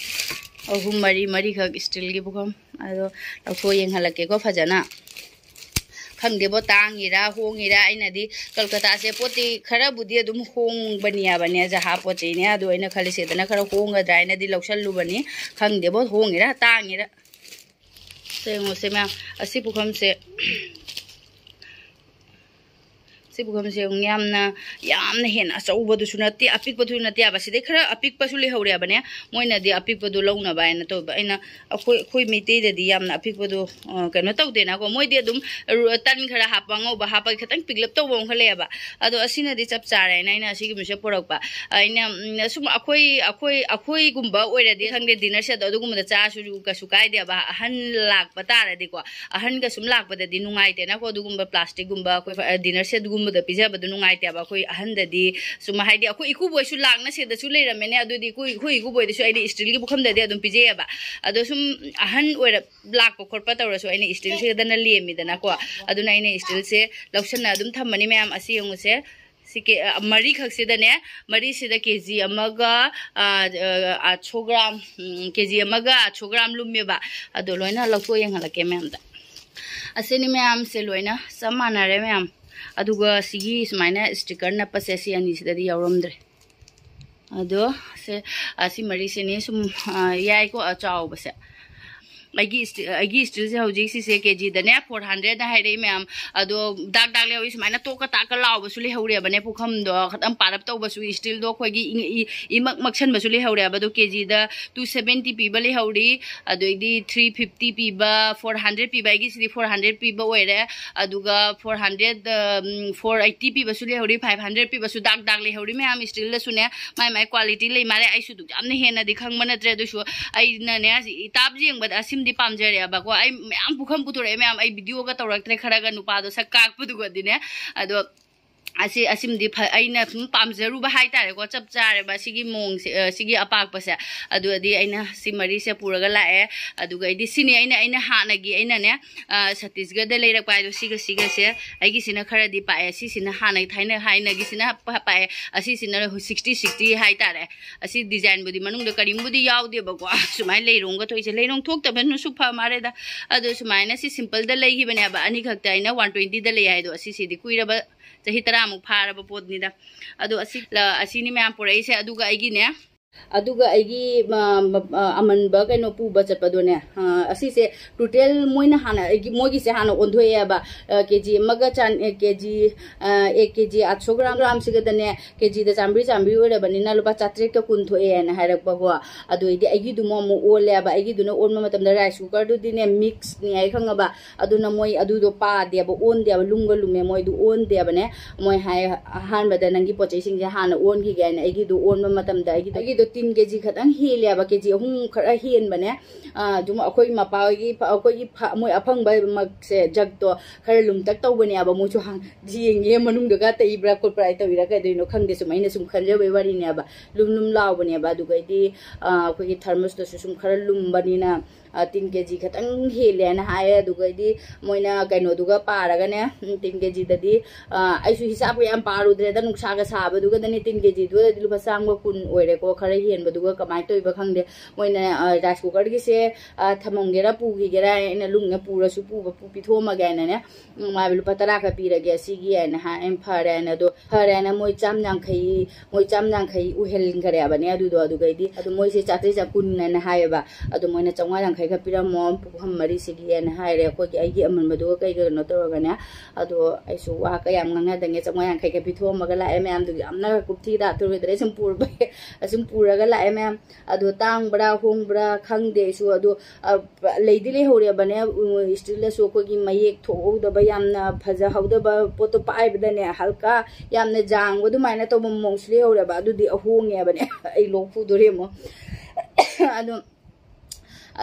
ꯑꯍꯨꯝ, ꯃꯔꯤ, ꯃꯔꯤꯈꯛ steelꯒꯤ ꯄꯨꯈꯝ꯫ ꯑꯗꯣ ꯂꯧꯊꯣꯛꯑ ꯌꯦꯡꯍꯜꯂꯛꯀꯦꯀꯣ ꯐꯖꯅ꯫ ꯈꯪꯗꯦꯕꯣ, ꯇꯥꯡꯉꯤꯔꯥ ꯍꯣꯡꯉꯤꯔꯥ꯫ ꯑꯩꯅꯗꯤ ꯀꯜꯀꯇꯥꯁꯦ ꯄꯣꯠꯇꯤ ꯈꯔꯕꯨꯗꯤ ꯑꯗꯨꯝ ꯍꯣꯡꯕꯅꯤ ꯍꯥꯏꯕꯅꯦ, ꯖꯍꯥ ꯄꯣꯠ ꯆꯩꯅꯦ꯫ ꯑꯗꯣ ꯑꯩꯅ ꯈꯜꯂꯤꯁꯦꯗꯅ ꯈꯔ ꯍꯣꯡꯒꯗ꯭ꯔꯥ ꯍꯥꯏꯅꯗꯤ ꯂꯧꯁꯜꯂꯨꯕꯅꯤ꯫ ꯈꯪꯗꯦꯕꯣ, ꯍꯣꯡꯉꯤꯔꯥ ꯇꯥꯡꯉꯤꯔꯥ꯫ ꯁꯦ ꯌꯦꯡꯉꯣꯁꯦ ꯃꯌꯥꯝ, ꯑꯁꯤ ꯄꯨꯈꯝꯁꯦ, ꯁꯤ ꯄꯨꯈꯝꯁꯦ ꯑꯃꯨꯛ ꯌꯥꯝꯅ, ꯌꯥꯝꯅ ꯍꯦꯟꯅ ꯑꯆꯧꯕꯗꯨꯁꯨ ꯅꯠꯇꯦ, ꯑꯄꯤꯛꯄꯗꯨꯁꯨ ꯅꯠꯇꯦ ꯍꯥꯏꯕ꯫ ꯁꯤꯗꯩ ꯈꯔ ꯑꯄꯤꯛꯄꯁꯨ ꯂꯩꯍꯧꯔꯦꯕꯅꯦ꯫ ꯃꯣꯏꯅꯗꯤ ꯑꯄꯤꯛꯄꯗꯣ ꯂꯧꯅꯕ ꯍꯥꯏꯅ ꯇꯧꯕ꯫ ꯑꯩꯅ ꯑꯩꯈꯣꯏ, ꯑꯩꯈꯣꯏ ꯃꯩꯇꯩꯗꯗꯤ ꯌꯥꯝꯅ ꯑꯄꯤꯛꯄꯗꯣ, ꯑ, ꯀꯩꯅꯣ ꯇꯧꯗꯦꯅꯀꯣ꯫ ꯃꯣꯏꯗꯤ ꯑꯗꯨꯝ ꯔꯨ-, ꯇꯟ ꯈꯔ ꯍꯥꯞꯄ, ꯑꯉꯧꯕ ꯍꯥꯞꯄꯒꯤ ꯈꯤꯇꯪ ꯄꯤꯛꯂꯞ ꯇꯧꯕ ꯑꯃꯈꯛ ꯂꯩꯌꯦꯕ꯫ ꯑꯗꯣ ꯑꯁꯤꯅꯗꯤ ꯆꯞ ꯆꯥꯔꯦ ꯍꯥꯏꯅ ꯑꯩꯅ ꯑꯁꯤꯒꯨꯝꯕꯁꯦ ꯄꯨꯔꯛꯄ꯫ ꯑꯩꯅ, ꯎꯝ, ꯁꯨꯝ ꯑꯩꯈꯣꯏ, ꯑꯩꯈꯣꯏ, ꯑꯩꯈꯣꯏꯒꯨꯝꯕ ꯑꯣꯏꯔꯗꯤ ꯈꯪꯗꯦ, dinner setꯇꯣ ꯑꯗꯨꯒꯨꯝꯕꯗ ꯆꯥꯔꯁꯨ ꯀꯩꯁꯨ ꯀꯥꯏꯗꯦꯕ꯫ ꯑꯍꯟ ꯂꯥꯛꯄ ꯇꯥꯔꯗꯤꯀꯣ, ꯑꯍꯟꯒ ꯁꯨꯝ ꯂꯥꯛꯄꯗꯗꯤ ꯅꯨꯡꯉꯥꯏꯇꯦꯅꯀꯣ꯫ ꯑꯗꯨꯒꯨꯝꯕ plasticꯀꯨꯝꯕ ꯑꯩꯈꯣꯏ, ꯑ, dinner setꯒꯨꯝꯕꯗ ꯄꯤꯖꯕꯗꯣ ꯅꯨꯡꯉꯥꯏꯇꯦꯕ꯫ ꯑꯩꯈꯣꯏ ꯑꯍꯟꯗꯗꯤ ꯁꯨꯝ, ꯍꯥꯏꯗꯤ, ꯑꯩꯈꯣꯏ ꯏꯀꯨꯕꯣꯏꯁꯨ ꯂꯥꯛꯅ ꯁꯤꯗꯁꯨ ꯂꯩꯔꯝꯃꯦꯅꯦ꯫ ꯑꯗꯨꯗꯤ ꯑꯩꯈꯣꯏ, ꯑꯩꯈꯣꯏ ꯏꯀꯨꯕꯣꯏꯗꯁꯨ ꯑꯩꯗꯤ steelꯒꯤ ꯄꯨꯈꯝꯗꯗꯤ ꯑꯗꯨꯝ ꯄꯤꯖꯩꯌꯦꯕ꯫ ꯑꯗꯣ ꯁꯨꯝ ꯑꯍꯟ ꯑꯣꯏꯔꯞ ꯂꯥꯛꯄ ꯈꯣꯠꯄ ꯇꯧꯔꯁꯨ ꯑꯩꯅ steelꯁꯤꯗꯅ ꯂꯦꯝꯃꯤꯗꯅꯀꯣ꯫ ꯑꯗꯨꯅ ꯑꯩꯅ steelꯁꯦ ꯂꯧꯁꯟꯅ ꯑꯗꯨꯝ ꯊꯝꯃꯅꯤ ꯃꯌꯥꯝ꯫ ꯑꯁꯤ ꯌꯦꯡꯉꯨꯁꯦ꯫ ꯁꯤ ꯀꯦ-, ꯑ, ꯃꯔꯤꯈꯛꯁꯤꯗꯅꯦ, ꯃꯔꯤꯁꯤꯗ ꯀꯦ ꯖꯤ ꯑꯃꯒ, ꯑ, ꯑ, ꯑꯥꯠꯁꯣ ꯒ꯭ꯔꯥꯝ, ꯎꯝ, ꯀꯦ ꯖꯤ ꯑꯃꯒ ꯑꯥꯠꯁꯣ ꯒ꯭ꯔꯥꯝ ꯂꯨꯝꯃꯦꯕ꯫ ꯑꯗꯣ ꯂꯣꯏꯅ ꯂꯧꯊꯣꯛꯑ ꯌꯦꯡꯍꯜꯂꯛꯀꯦ ꯃꯌꯥꯝꯗ꯫ ꯑꯁꯤꯅꯤ ꯃꯌꯥꯝꯁꯦ ꯂꯣꯏꯅ ꯆꯞ ꯃꯥꯟꯅꯔꯦ ꯃꯌꯥꯝ꯫ ꯑꯗꯨꯒ ꯁꯤꯒꯤ ꯁꯨꯃꯥꯏꯅ sticker ꯅꯞꯄꯁꯦ ꯁꯤ ꯑꯅꯤꯁꯤꯗꯗꯤ ꯌꯥꯎꯔꯝꯗ꯭ꯔꯦ꯫ ꯑꯗꯣ ꯁꯦ, ꯑ, ꯁꯤ ꯃꯔꯤꯁꯤꯅꯤ ꯁꯨꯝ, ꯑ, ꯌꯥꯏꯀꯣ, ꯑ, ꯆꯥꯎꯕꯁꯦ꯫ ꯑꯩꯒꯤ ꯏꯁꯇꯤ-, ꯑꯩꯒꯤ ꯏꯁꯇꯤꯜꯁꯦ ꯍꯧꯖꯤꯛ ꯁꯤꯁꯦ ꯀꯦ ꯖꯤꯗꯅꯦ ꯐꯣꯔ ꯍꯟꯗ꯭ꯔꯦꯗ ꯍꯥꯏꯔꯛꯏ ꯃꯌꯥꯝ꯫ ꯑꯗꯣ ꯗꯥꯛ ꯗꯥꯛ ꯂꯩꯍꯧꯔꯤ, ꯁꯨꯃꯥꯏꯅ ꯇꯣꯛꯀ ꯇꯥꯛꯀ ꯂꯥꯎꯕꯁꯨ ꯂꯩꯍꯧꯔꯦꯕꯅꯦ꯫ ꯄꯨꯈꯝꯗꯣ ꯈꯇꯪ ꯄꯥꯔꯞ ꯇꯧꯕꯁꯨ, ꯏꯁꯇꯤꯜꯗꯣ ꯑꯩꯈꯣꯏꯒꯤ ꯏ-, ꯏ-, ꯏꯃꯛ ꯃꯛꯁꯟꯕꯁꯨ ꯂꯩꯍꯧꯔꯦꯕ꯫ ꯑꯗꯣ ꯀꯦ ꯖꯤꯗ ꯇꯨ ꯁꯕꯦꯟꯇꯤ ꯄꯤꯕ ꯂꯩꯍꯧꯔꯤ, ꯑꯗꯨꯗꯩꯗꯤ ꯊ꯭ꯔꯤ ꯐꯤꯐꯇꯤ ꯄꯤꯕ, ꯐꯣꯔ ꯍꯟꯗ꯭ꯔꯦꯗ ꯄꯤꯕ, ꯑꯩꯒꯤꯁꯤꯗꯤ ꯐꯣꯔ ꯍꯟꯗ꯭ꯔꯦꯗ ꯄꯤꯕ ꯑꯣꯏꯔꯦ꯫ ꯑꯗꯨꯒ ꯐꯣꯔ ꯍꯟꯗ꯭ꯔꯦꯗ, ꯐꯣꯔ ꯑꯩꯠꯇꯤ ꯄꯤꯕꯁꯨ ꯂꯩꯍꯧꯔꯤ, ꯐꯥꯏꯚ ꯍꯟꯗ꯭ꯔꯦꯗ ꯄꯤꯕꯁꯨ ꯗꯥꯛ ꯗꯥꯛ ꯂꯩꯍꯧꯔꯤ ꯃꯌꯥꯝ꯫ ꯏꯁꯇꯤꯜꯗꯁꯨꯅꯦ ꯃꯥꯏ ꯃꯥꯏ ꯀ꯭ꯋꯥꯂꯤꯇꯤ ꯂꯩ ꯃꯥꯜꯂꯦ꯫ ꯑꯩꯁꯨ ꯑꯗꯨꯛ ꯌꯥꯝꯅ ꯍꯦꯟꯅꯗꯤ ꯈꯪꯕ ꯅꯠꯇ꯭ꯔꯦ, ꯑꯗꯨꯁꯨ ꯑꯩꯅꯅꯦ ꯏꯇꯥꯞ ꯌꯦꯡꯕꯗ ꯑꯁꯤꯃꯗꯤ ꯄꯥꯝꯖꯔꯛꯑꯦꯕꯀꯣ꯫ ꯑꯩ ꯃꯌꯥꯝ ꯄꯨꯈꯝ ꯄꯨꯊꯣꯔꯛꯑꯦ ꯃꯌꯥꯝ, ꯑꯩ ꯚꯤꯗꯤꯑꯣꯒ ꯇꯧꯔꯛꯇ꯭ꯔꯦ, ꯈꯔꯒ ꯅꯨꯄꯥꯗꯣ ꯁꯛ ꯀꯥꯛꯄꯗꯨꯒꯗꯤꯅꯦ꯫ ꯑꯗꯣ ꯑꯁꯤ, ꯑꯁꯤꯃꯗꯤ ꯐ-, ꯑꯩꯅ ꯁꯨꯝ ꯄꯥꯝꯖꯔꯨꯕ ꯍꯥꯏꯇꯥꯔꯦꯀꯣ, ꯆꯞ ꯆꯥꯔꯦꯕ ꯑꯁꯤꯒꯤ ꯃꯑꯣꯡꯁꯦ, ꯑ, ꯁꯤꯒꯤ ꯑꯄꯥꯛꯄꯁꯦ꯫ ꯑꯗꯨꯗꯤ ꯑꯩꯅ ꯁꯤ ꯃꯔꯤꯁꯦ ꯄꯨꯔꯒ ꯂꯥꯛꯑꯦ꯫ ꯑꯗꯨꯒ ꯑꯩꯗꯤ ꯁꯤꯅꯤ ꯑꯩꯅ, ꯑꯩꯅ ꯍꯥꯟꯅꯒꯤ ꯑꯩꯅꯅꯦ, ꯑ, ꯁꯠꯇꯤꯁꯒꯔꯗ ꯂꯩꯔꯛꯄ ꯍꯥꯏꯗꯣ, ꯁꯤꯒ ꯁꯤꯒꯁꯦ꯫ ꯑꯩꯒꯤꯁꯤꯅ ꯈꯔꯗꯤ ꯄꯥꯛꯑꯦ, ꯁꯤꯁꯤꯅ ꯍꯥꯟꯅꯒꯤ ꯊꯥꯏꯅ ꯍꯥꯏꯅꯒꯤꯁꯤꯅ ꯄ-, ꯄꯥꯛꯑꯦ, ꯑꯁꯤꯁꯤꯅ ꯁꯤꯛꯁꯇꯤ ꯁꯤꯛꯁꯇꯤ ꯍꯥꯏꯇꯥꯔꯦ꯫ ꯑꯁꯤ ꯗꯤꯖꯥꯏꯟꯕꯨꯗꯤ ꯃꯅꯨꯡꯗ ꯀꯔꯤꯝꯕꯨꯗꯤ ꯌꯥꯎꯗꯦꯕꯀꯣ, ꯁꯨꯃꯥꯏꯅ ꯂꯩꯔꯣꯡꯒ ꯊꯣꯛꯏꯁꯦ꯫ ꯂꯩꯔꯣꯡ ꯊꯣꯛꯇꯕꯅꯁꯨ ꯐ ꯃꯥꯜꯂꯦꯗ꯫ ꯑꯗꯣ ꯁꯨꯃꯥꯏꯅ ꯁꯤ ꯁꯤꯝꯄꯜꯗ ꯂꯩꯈꯤꯕꯅꯦꯕ, ꯑꯅꯤꯈꯛꯇ ꯑꯩꯅ ꯋꯥꯟ ꯇ꯭ꯋꯦꯟꯇꯤꯗ ꯂꯩ ꯍꯥꯏꯗꯣ꯫ ꯑꯁꯤꯁꯤꯗꯤ ꯀꯨꯏꯔꯕ, ꯆꯍꯤ ꯇꯔꯥꯃꯨꯛ ꯐꯥꯔꯕ ꯄꯣꯠꯅꯤꯗ꯫ ꯑꯗꯣ ꯑꯁꯤ ꯂ-, ꯑꯁꯤꯅꯤ ꯃꯌꯥꯝ ꯄꯨꯔꯛꯏꯁꯦ꯫ ꯑꯗꯨꯒ ꯑꯩꯒꯤꯅꯦ, ꯑꯗꯨꯒ ꯑꯩꯒꯤ, ꯃ-, ꯃ-, ꯑ, ꯑꯃꯟꯕ ꯀꯩꯅꯣ ꯄꯨꯕ ꯆꯠꯄꯗꯣꯅꯦ, ꯑ, ꯑꯁꯤꯁꯦ ꯇꯣꯇꯦꯜ ꯃꯣꯏꯅ ꯍꯥꯟꯅ ꯑꯩꯒꯤ, ꯃꯣꯏꯒꯤꯁꯦ ꯍꯥꯟꯅ ꯑꯣꯟꯊꯣꯛꯑꯦꯕ꯫ ꯑ, ꯀꯦ ꯖꯤ ꯑꯃꯒ ꯆꯥꯟ-, ꯑꯦ, ꯀꯦ ꯖꯤ, ꯑ, ꯑꯦꯛ ꯀꯦ ꯖꯤ ꯑꯥꯠ ꯁꯣ ꯒ꯭ꯔꯥꯝ, ꯒ꯭ꯔꯥꯝꯁꯤꯒꯗꯅꯦ, ꯀꯦ ꯖꯤꯗ ꯆꯥꯝꯃꯔꯤ ꯆꯥꯝꯃꯔꯤ ꯑꯣꯏꯔꯕꯅꯤꯅ ꯂꯨꯄꯥ ꯆꯥꯇ꯭ꯔꯦꯠꯀ ꯀꯨꯟ ꯊꯣꯛꯑꯦꯅ ꯍꯥꯏꯔꯛꯄꯀꯣ꯫ ꯑꯗꯨ ꯑꯣꯏꯗꯤ ꯑꯩꯒꯤꯗꯨꯃ ꯑꯃꯨꯛ ꯑꯣꯜꯂꯦꯕ꯫ ꯑꯩꯒꯤꯗꯨꯅ ꯑꯣꯟꯕ ꯃꯇꯝꯗ ꯔꯥꯏꯁ ꯀꯨꯀꯔꯗꯨꯗꯤꯅꯦ ꯃꯤꯛꯁꯅꯤ ꯍꯥꯏ ꯈꯪꯉꯕ꯫ ꯑꯗꯨꯅ ꯃꯣꯏ ꯑꯗꯨꯗꯣ ꯄꯥꯗꯦꯕ, ꯑꯣꯟꯗꯦꯕ, ꯂꯨꯝꯒ ꯂꯨꯝꯃꯦ, ꯃꯣꯏꯗꯨ ꯑꯣꯟꯗꯦꯕꯅꯦ꯫ ꯃꯣꯏ ꯍꯥꯏ ꯑꯍꯥꯟꯕꯗ ꯅꯪꯒꯤ ꯄꯣꯠ ꯆꯩꯁꯤꯡꯁꯦ ꯍꯥꯟꯅ ꯑꯣꯟꯈꯤꯒꯦ ꯍꯥꯏꯅ꯫ ꯑꯩꯒꯤꯗꯨ ꯑꯣꯟꯕ ꯃꯇꯝꯗ ꯑꯩꯒꯤꯗꯣ, ꯑꯩꯒꯤꯗꯣ ꯇꯤꯟ ꯀꯦ ꯖꯤ ꯈꯛꯇꯪ ꯍꯦꯜꯂꯦꯕ, ꯀꯦ ꯖꯤ ꯑꯍꯨꯝ ꯈꯔ ꯍꯦꯟꯕꯅꯦ꯫ ꯑꯥ, ꯑꯗꯨꯝ ꯑꯩꯈꯣꯏ ꯃꯄꯥ ꯍꯣꯏꯒꯤ ꯐ-, ꯑꯩꯈꯣꯏꯒꯤ ꯐ-, ꯃꯣꯏ ꯑꯐꯪꯕ ꯃꯛꯁꯦ, ꯖꯛꯇꯣ ꯈꯔ ꯂꯨꯝꯇꯛ ꯇꯧꯕꯅꯦꯕ꯫ ꯃꯣꯏꯁꯨ ꯍꯥꯡ-, ꯌꯦꯡꯉꯦ ꯃꯅꯨꯡꯗꯒ ꯇꯩꯕ꯭ꯔꯥ ꯈꯣꯠꯄ꯭ꯔꯥ ꯍꯥꯏ ꯇꯧꯔꯤꯔꯥ ꯀꯩꯗꯧꯔꯤꯅꯣ ꯈꯪꯗꯦ, ꯁꯨꯝ ꯑꯩꯅ ꯁꯨꯝ ꯈꯟꯖꯕꯩ ꯋꯥꯔꯤꯅꯦꯕ꯫ ꯂꯨꯝ ꯂꯨꯝ ꯂꯥꯎꯕꯅꯦꯕ꯫ ꯑꯗꯨꯒꯩꯗꯤ, ꯑꯥ, ꯑꯩꯈꯣꯏꯒꯤ ꯊꯔꯃꯁꯇꯁꯨ ꯁꯨꯝ ꯈꯔ ꯂꯨꯝꯕꯅꯤꯅ, ꯑꯥ, ꯇꯤꯟ ꯀꯦ ꯖꯤ ꯈꯛꯇꯪ ꯍꯦꯜꯂꯦꯅ ꯍꯥꯏꯌꯦ꯫ ꯑꯗꯨꯒꯩꯗꯤ ꯃꯣꯏꯅ ꯀꯩꯅꯣꯗꯨꯒ ꯄꯥꯔꯒꯅꯦ, ꯎꯝ, ꯇꯤꯟ ꯀꯦ ꯖꯤꯗꯗꯤ, ꯑꯥ, ꯑꯩꯁꯨ ꯍꯤꯁꯥꯞꯀ ꯌꯥꯝ ꯄꯥꯔꯨꯗ꯭ꯔꯦꯗ, ꯅꯨꯡꯁꯥꯒ ꯁꯥꯕꯗꯨꯒꯗꯅꯦ꯫ ꯇꯤꯟ ꯀꯦ ꯖꯤꯗꯨꯗꯗꯤ ꯂꯨꯄꯥ ꯆꯥꯝꯃꯒ ꯀꯨꯟ ꯑꯣꯏꯔꯦꯀꯣ, ꯈꯔ ꯍꯦꯟꯕꯗꯨꯒ ꯀꯃꯥꯏꯅ ꯇꯧꯔꯤꯕ ꯈꯪꯗꯦ꯫ ꯃꯣꯏꯅ, ꯑ, rice cookerꯒꯤꯁꯦ, ꯑ, ꯊꯝꯃꯝꯒꯦꯔꯥ ꯄꯨꯈꯤꯒꯦꯔꯥ, ꯑꯩꯅ ꯂꯨꯝꯅ ꯄꯨꯔꯁꯨ ꯄꯨꯕ, ꯄꯨ-, ꯄꯤꯊꯣꯛꯑꯝꯃꯒꯦ ꯍꯥꯏꯅꯅꯦ, ꯎꯝ, ꯃꯥ ꯂꯨꯄꯥ ꯇꯔꯥ ꯈꯛ ꯄꯤꯔꯒꯦ ꯁꯤꯒꯤ ꯍꯥꯏꯅ ꯍꯥꯏ꯫ ꯑꯩꯅ ꯐꯔꯦ ꯍꯥꯏꯅ, ꯑꯗꯣ ꯐꯔꯦ ꯍꯥꯏꯅ ꯃꯣꯏ ꯆꯥꯝ ꯌꯥꯡꯈꯩ, ꯃꯣꯏ ꯆꯥꯝ ꯌꯥꯡꯈꯩ ꯎꯍꯟꯈ꯭ꯔꯦꯕꯅꯦ ꯑꯗꯨꯗꯣ꯫ ꯑꯗꯨꯒꯩꯗꯤ ꯑꯗꯣ ꯃꯣꯏꯁꯦ ꯆꯥꯇ꯭ꯔꯦꯠ ꯆꯥꯀꯨꯟ ꯍꯥꯏꯅ ꯍꯥꯏꯌꯦꯕ꯫ ꯑꯗꯣ ꯃꯣꯏꯅ ꯆꯥꯝꯃꯉꯥ ꯌꯥꯡꯈꯩ ꯈꯛ ꯄꯤꯔꯝꯃꯣ, ꯄꯨꯈꯝ ꯃꯔꯤꯁꯤꯒꯤ ꯍꯥꯏꯅ ꯍꯥꯏꯔꯦ꯫ ꯑꯩꯈꯣꯏꯒꯤ, ꯑꯩꯒꯤ ꯑꯃꯟꯕꯗꯨꯒ ꯀꯩꯒ ꯀꯩꯅꯣ ꯇꯧꯔꯒꯅꯦ꯫ ꯑꯗꯣ ꯑꯩꯁꯨ ꯋꯥ ꯀꯌꯥꯝ ꯉꯥꯡꯅꯗꯉꯦ, ꯆꯥꯝꯃꯉꯥ ꯌꯥꯡꯈꯩ ꯈꯛ ꯄꯤꯊꯣꯛꯑꯝꯃꯒ ꯂꯥꯛꯑꯦ꯫ ꯃꯌꯥꯝꯗꯨꯒꯤ ꯌꯥꯝꯅ ꯀꯨꯞꯊꯤ ꯇꯥꯊꯣꯛꯑꯦ꯫ ꯁꯨꯝ ꯄꯨꯔꯕ ꯁꯨꯝ ꯄꯨꯔꯒ ꯂꯥꯛꯑꯦ ꯃꯌꯥꯝ꯫ ꯑꯗꯣ ꯇꯥꯡꯕ꯭ꯔꯥ ꯍꯣꯡꯕ꯭ꯔꯥ ꯈꯪꯗꯦ ꯑꯩꯁꯨ꯫ ꯑꯗꯣ, ꯑ, ꯂꯩꯗꯤ ꯂꯩꯍꯧꯔꯦꯕꯅꯦ꯫ ꯎꯝ, still ꯗꯁꯨ ꯑꯩꯈꯣꯏꯒꯤ ꯃꯌꯦꯛ ꯊꯣꯛꯍꯧꯗꯕ, ꯌꯥꯝꯅ ꯐꯖꯍꯧꯗꯕ ꯄꯣꯠꯇꯣ ꯄꯥꯏꯕꯗꯅꯦ, ꯍꯜꯀꯥ ꯌꯥꯝꯅ ꯖꯥꯡꯕ ꯑꯗꯨꯃꯥꯏꯅ ꯇꯧꯕ ꯃꯑꯣꯡꯁꯨ ꯂꯩꯍꯧꯔꯦꯕ꯫ ꯑꯗꯨꯗꯤ ꯑꯍꯣꯡꯉꯦꯕꯅꯦ꯫ ꯑꯩ ꯂꯣꯛ ꯈꯨꯗꯣꯔꯦ ꯑꯃꯨꯛ꯫ ꯑꯗꯣ,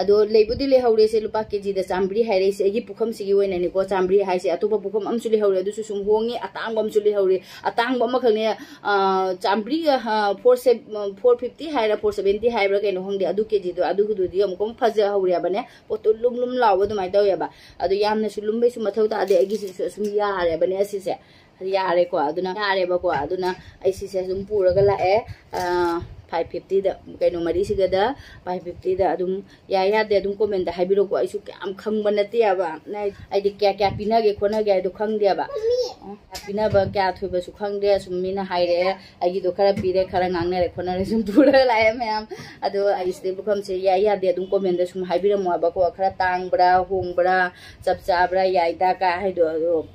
ꯑꯗꯣ ꯂꯩꯕꯨꯗꯤ ꯂꯩꯍꯧꯔꯦ꯫ ꯁꯦ ꯂꯨꯄꯥ ꯀꯦꯖꯤꯗ ꯆꯥꯝꯃꯔꯤ ꯍꯥꯏꯔꯛꯏꯁꯦ ꯑꯩꯒꯤ ꯄꯨꯈꯝꯁꯤꯒꯤ ꯑꯣꯏꯅꯅꯤꯀꯣ꯫ ꯆꯥꯝꯃꯔꯤ ꯍꯥꯏꯁꯦ ꯑꯇꯣꯞꯄ ꯄꯨꯈꯝ ꯑꯃꯁꯨ ꯂꯩꯍꯧꯔꯦ, ꯑꯗꯨꯁꯨ ꯁꯨꯝ ꯍꯣꯡꯉꯤ꯫ ꯑꯇꯥꯡꯕ ꯑꯃꯁꯨ ꯂꯩꯍꯧꯔꯦ꯫ ꯑꯇꯥꯡꯕ ꯑꯃꯈꯛꯅꯦ, ꯑ, ꯆꯥꯝꯃꯔꯤꯒ, ꯑ, four sev-, ꯑ, four fifty ꯍꯥꯏꯔ four seventy ꯍꯥꯏꯕ꯭ꯔꯥ ꯀꯩꯅꯣ ꯈꯪꯗꯦ꯫ ꯑꯗꯨ ꯀꯦꯖꯤꯗꯣ ꯑꯗꯨꯒꯤꯗꯨꯗꯤ ꯑꯃꯨꯛꯀ ꯐꯖꯍꯧꯔꯦꯕꯅꯦ꯫ ꯄꯣꯠꯇꯣ ꯂꯨꯝ ꯂꯨꯝ ꯂꯥꯎꯕ ꯑꯗꯨꯃꯥꯏꯅ ꯇꯧꯋꯦꯕ꯫ ꯑꯗꯣ ꯌꯥꯝꯅꯁꯨ ꯂꯨꯝꯕꯩꯁꯨ ꯃꯊꯧ ꯇꯥꯗꯦ꯫ ꯑꯩꯒꯤꯁꯤꯁꯨ ꯑꯁꯨꯝ ꯌꯥꯔꯦꯕꯅꯦ ꯑꯁꯤꯁꯦ꯫ ꯌꯥꯔꯦꯀꯣ, ꯑꯗꯨꯅ ꯌꯥꯔꯦꯕꯀꯣ꯫ ꯑꯗꯨꯅ ꯑꯩ ꯁꯤꯁꯦ ꯑꯗꯨꯝ ꯄꯨꯔꯒ ꯂꯥꯛꯑꯦ꯫ ꯑ, five fifty ꯗ, ꯀꯩꯅꯣ, ꯃꯔꯤꯁꯤꯒꯗ five fifty ꯗ ꯑꯗꯨꯝ ꯌꯥꯏ ꯌꯥꯗꯦ ꯑꯗꯨꯝ comment ꯇ ꯍꯥꯏꯕꯤꯔꯛꯑꯣꯀꯣ꯫ ꯑꯩꯁꯨ ꯀꯌꯥꯝ ꯈꯪꯕ ꯅꯠꯇꯦꯕ꯫ ꯅ-, ꯑꯩꯗꯤ ꯀꯌꯥ ꯀꯌꯥ ꯄꯤꯅꯒꯦ ꯈꯣꯠꯅꯒꯦ ꯍꯥꯏꯗꯣ ꯈꯪꯗꯦꯕ꯫ ꯑꯣ, ꯀꯌꯥ ꯄꯤꯅꯕ ꯀꯌꯥ ꯊꯣꯏꯕꯁꯨ ꯈꯪꯗꯦ꯫ ꯁꯨꯝ ꯃꯤꯅ ꯍꯥꯏꯔꯛꯑꯦ, ꯑꯩꯒꯤꯗꯣ ꯈꯔ ꯄꯤꯔꯦ, ꯈꯔ ꯉꯥꯡꯅꯔꯦ ꯈꯣꯠꯅꯔꯦ ꯁꯨꯝ ꯄꯨꯔꯒ ꯂꯥꯛꯑꯦ ꯃꯌꯥꯝ꯫ ꯑꯗꯣ ꯑꯩ ꯁꯤꯗꯩ ꯄꯨꯈꯝꯁꯦ ꯌꯥꯏ ꯌꯥꯗꯦ ꯑꯗꯨꯝ comment ꯇ ꯁꯨꯝ ꯍꯥꯏꯕꯤꯔꯝꯃꯣꯕꯀꯣ꯫ ꯈꯔ ꯇꯥꯡꯕ꯭ꯔꯥ ꯍꯣꯡꯕ꯭ꯔꯥ, ꯆꯞ ꯆꯥꯕ꯭ꯔꯥ, ꯌꯥꯏꯗ ꯀꯥꯏ ꯍꯥꯏꯗꯣ꯫ ꯑꯗꯣ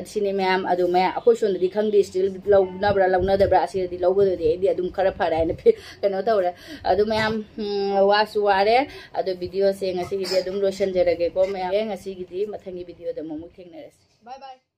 ꯁꯤꯅꯤ ꯃꯌꯥꯝ꯫ ꯑꯗꯣ ꯃꯌꯥꯝ ꯑꯩꯈꯣꯏ ꯁꯣꯝꯗꯗꯤ ꯈꯪꯗꯦ, still ꯂꯧꯅꯕ꯭ꯔꯥ ꯂꯧꯅꯗꯕ꯭ꯔꯥ꯫ ꯑꯁꯤꯗꯗꯤ ꯂꯧꯕꯗꯨꯗꯤ ꯑꯩꯗꯤ ꯑꯗꯨꯝ ꯈꯔ ꯐꯔꯦ ꯍꯥꯏꯅ ꯐꯤ-, ꯀꯩꯅꯣ ꯇꯧꯔꯦ꯫ ꯑꯗꯣ ꯃꯌꯥꯝ, ꯎꯝ, ꯋꯥꯁꯨ ꯋꯥꯔꯦ꯫ ꯑꯗꯣ video ꯁꯦ ꯉꯁꯤꯒꯤꯗꯤ ꯑꯗꯨꯝ ꯂꯣꯏꯁꯟꯖꯔꯒꯦꯀꯣ ꯃꯌꯥꯝ꯫ ꯉꯁꯤꯒꯤꯗꯤ ꯃꯊꯪꯒꯤ video ꯗ ꯑꯃꯨꯛ ꯊꯦꯡꯅꯔꯁꯤ꯫ Bye bye꯫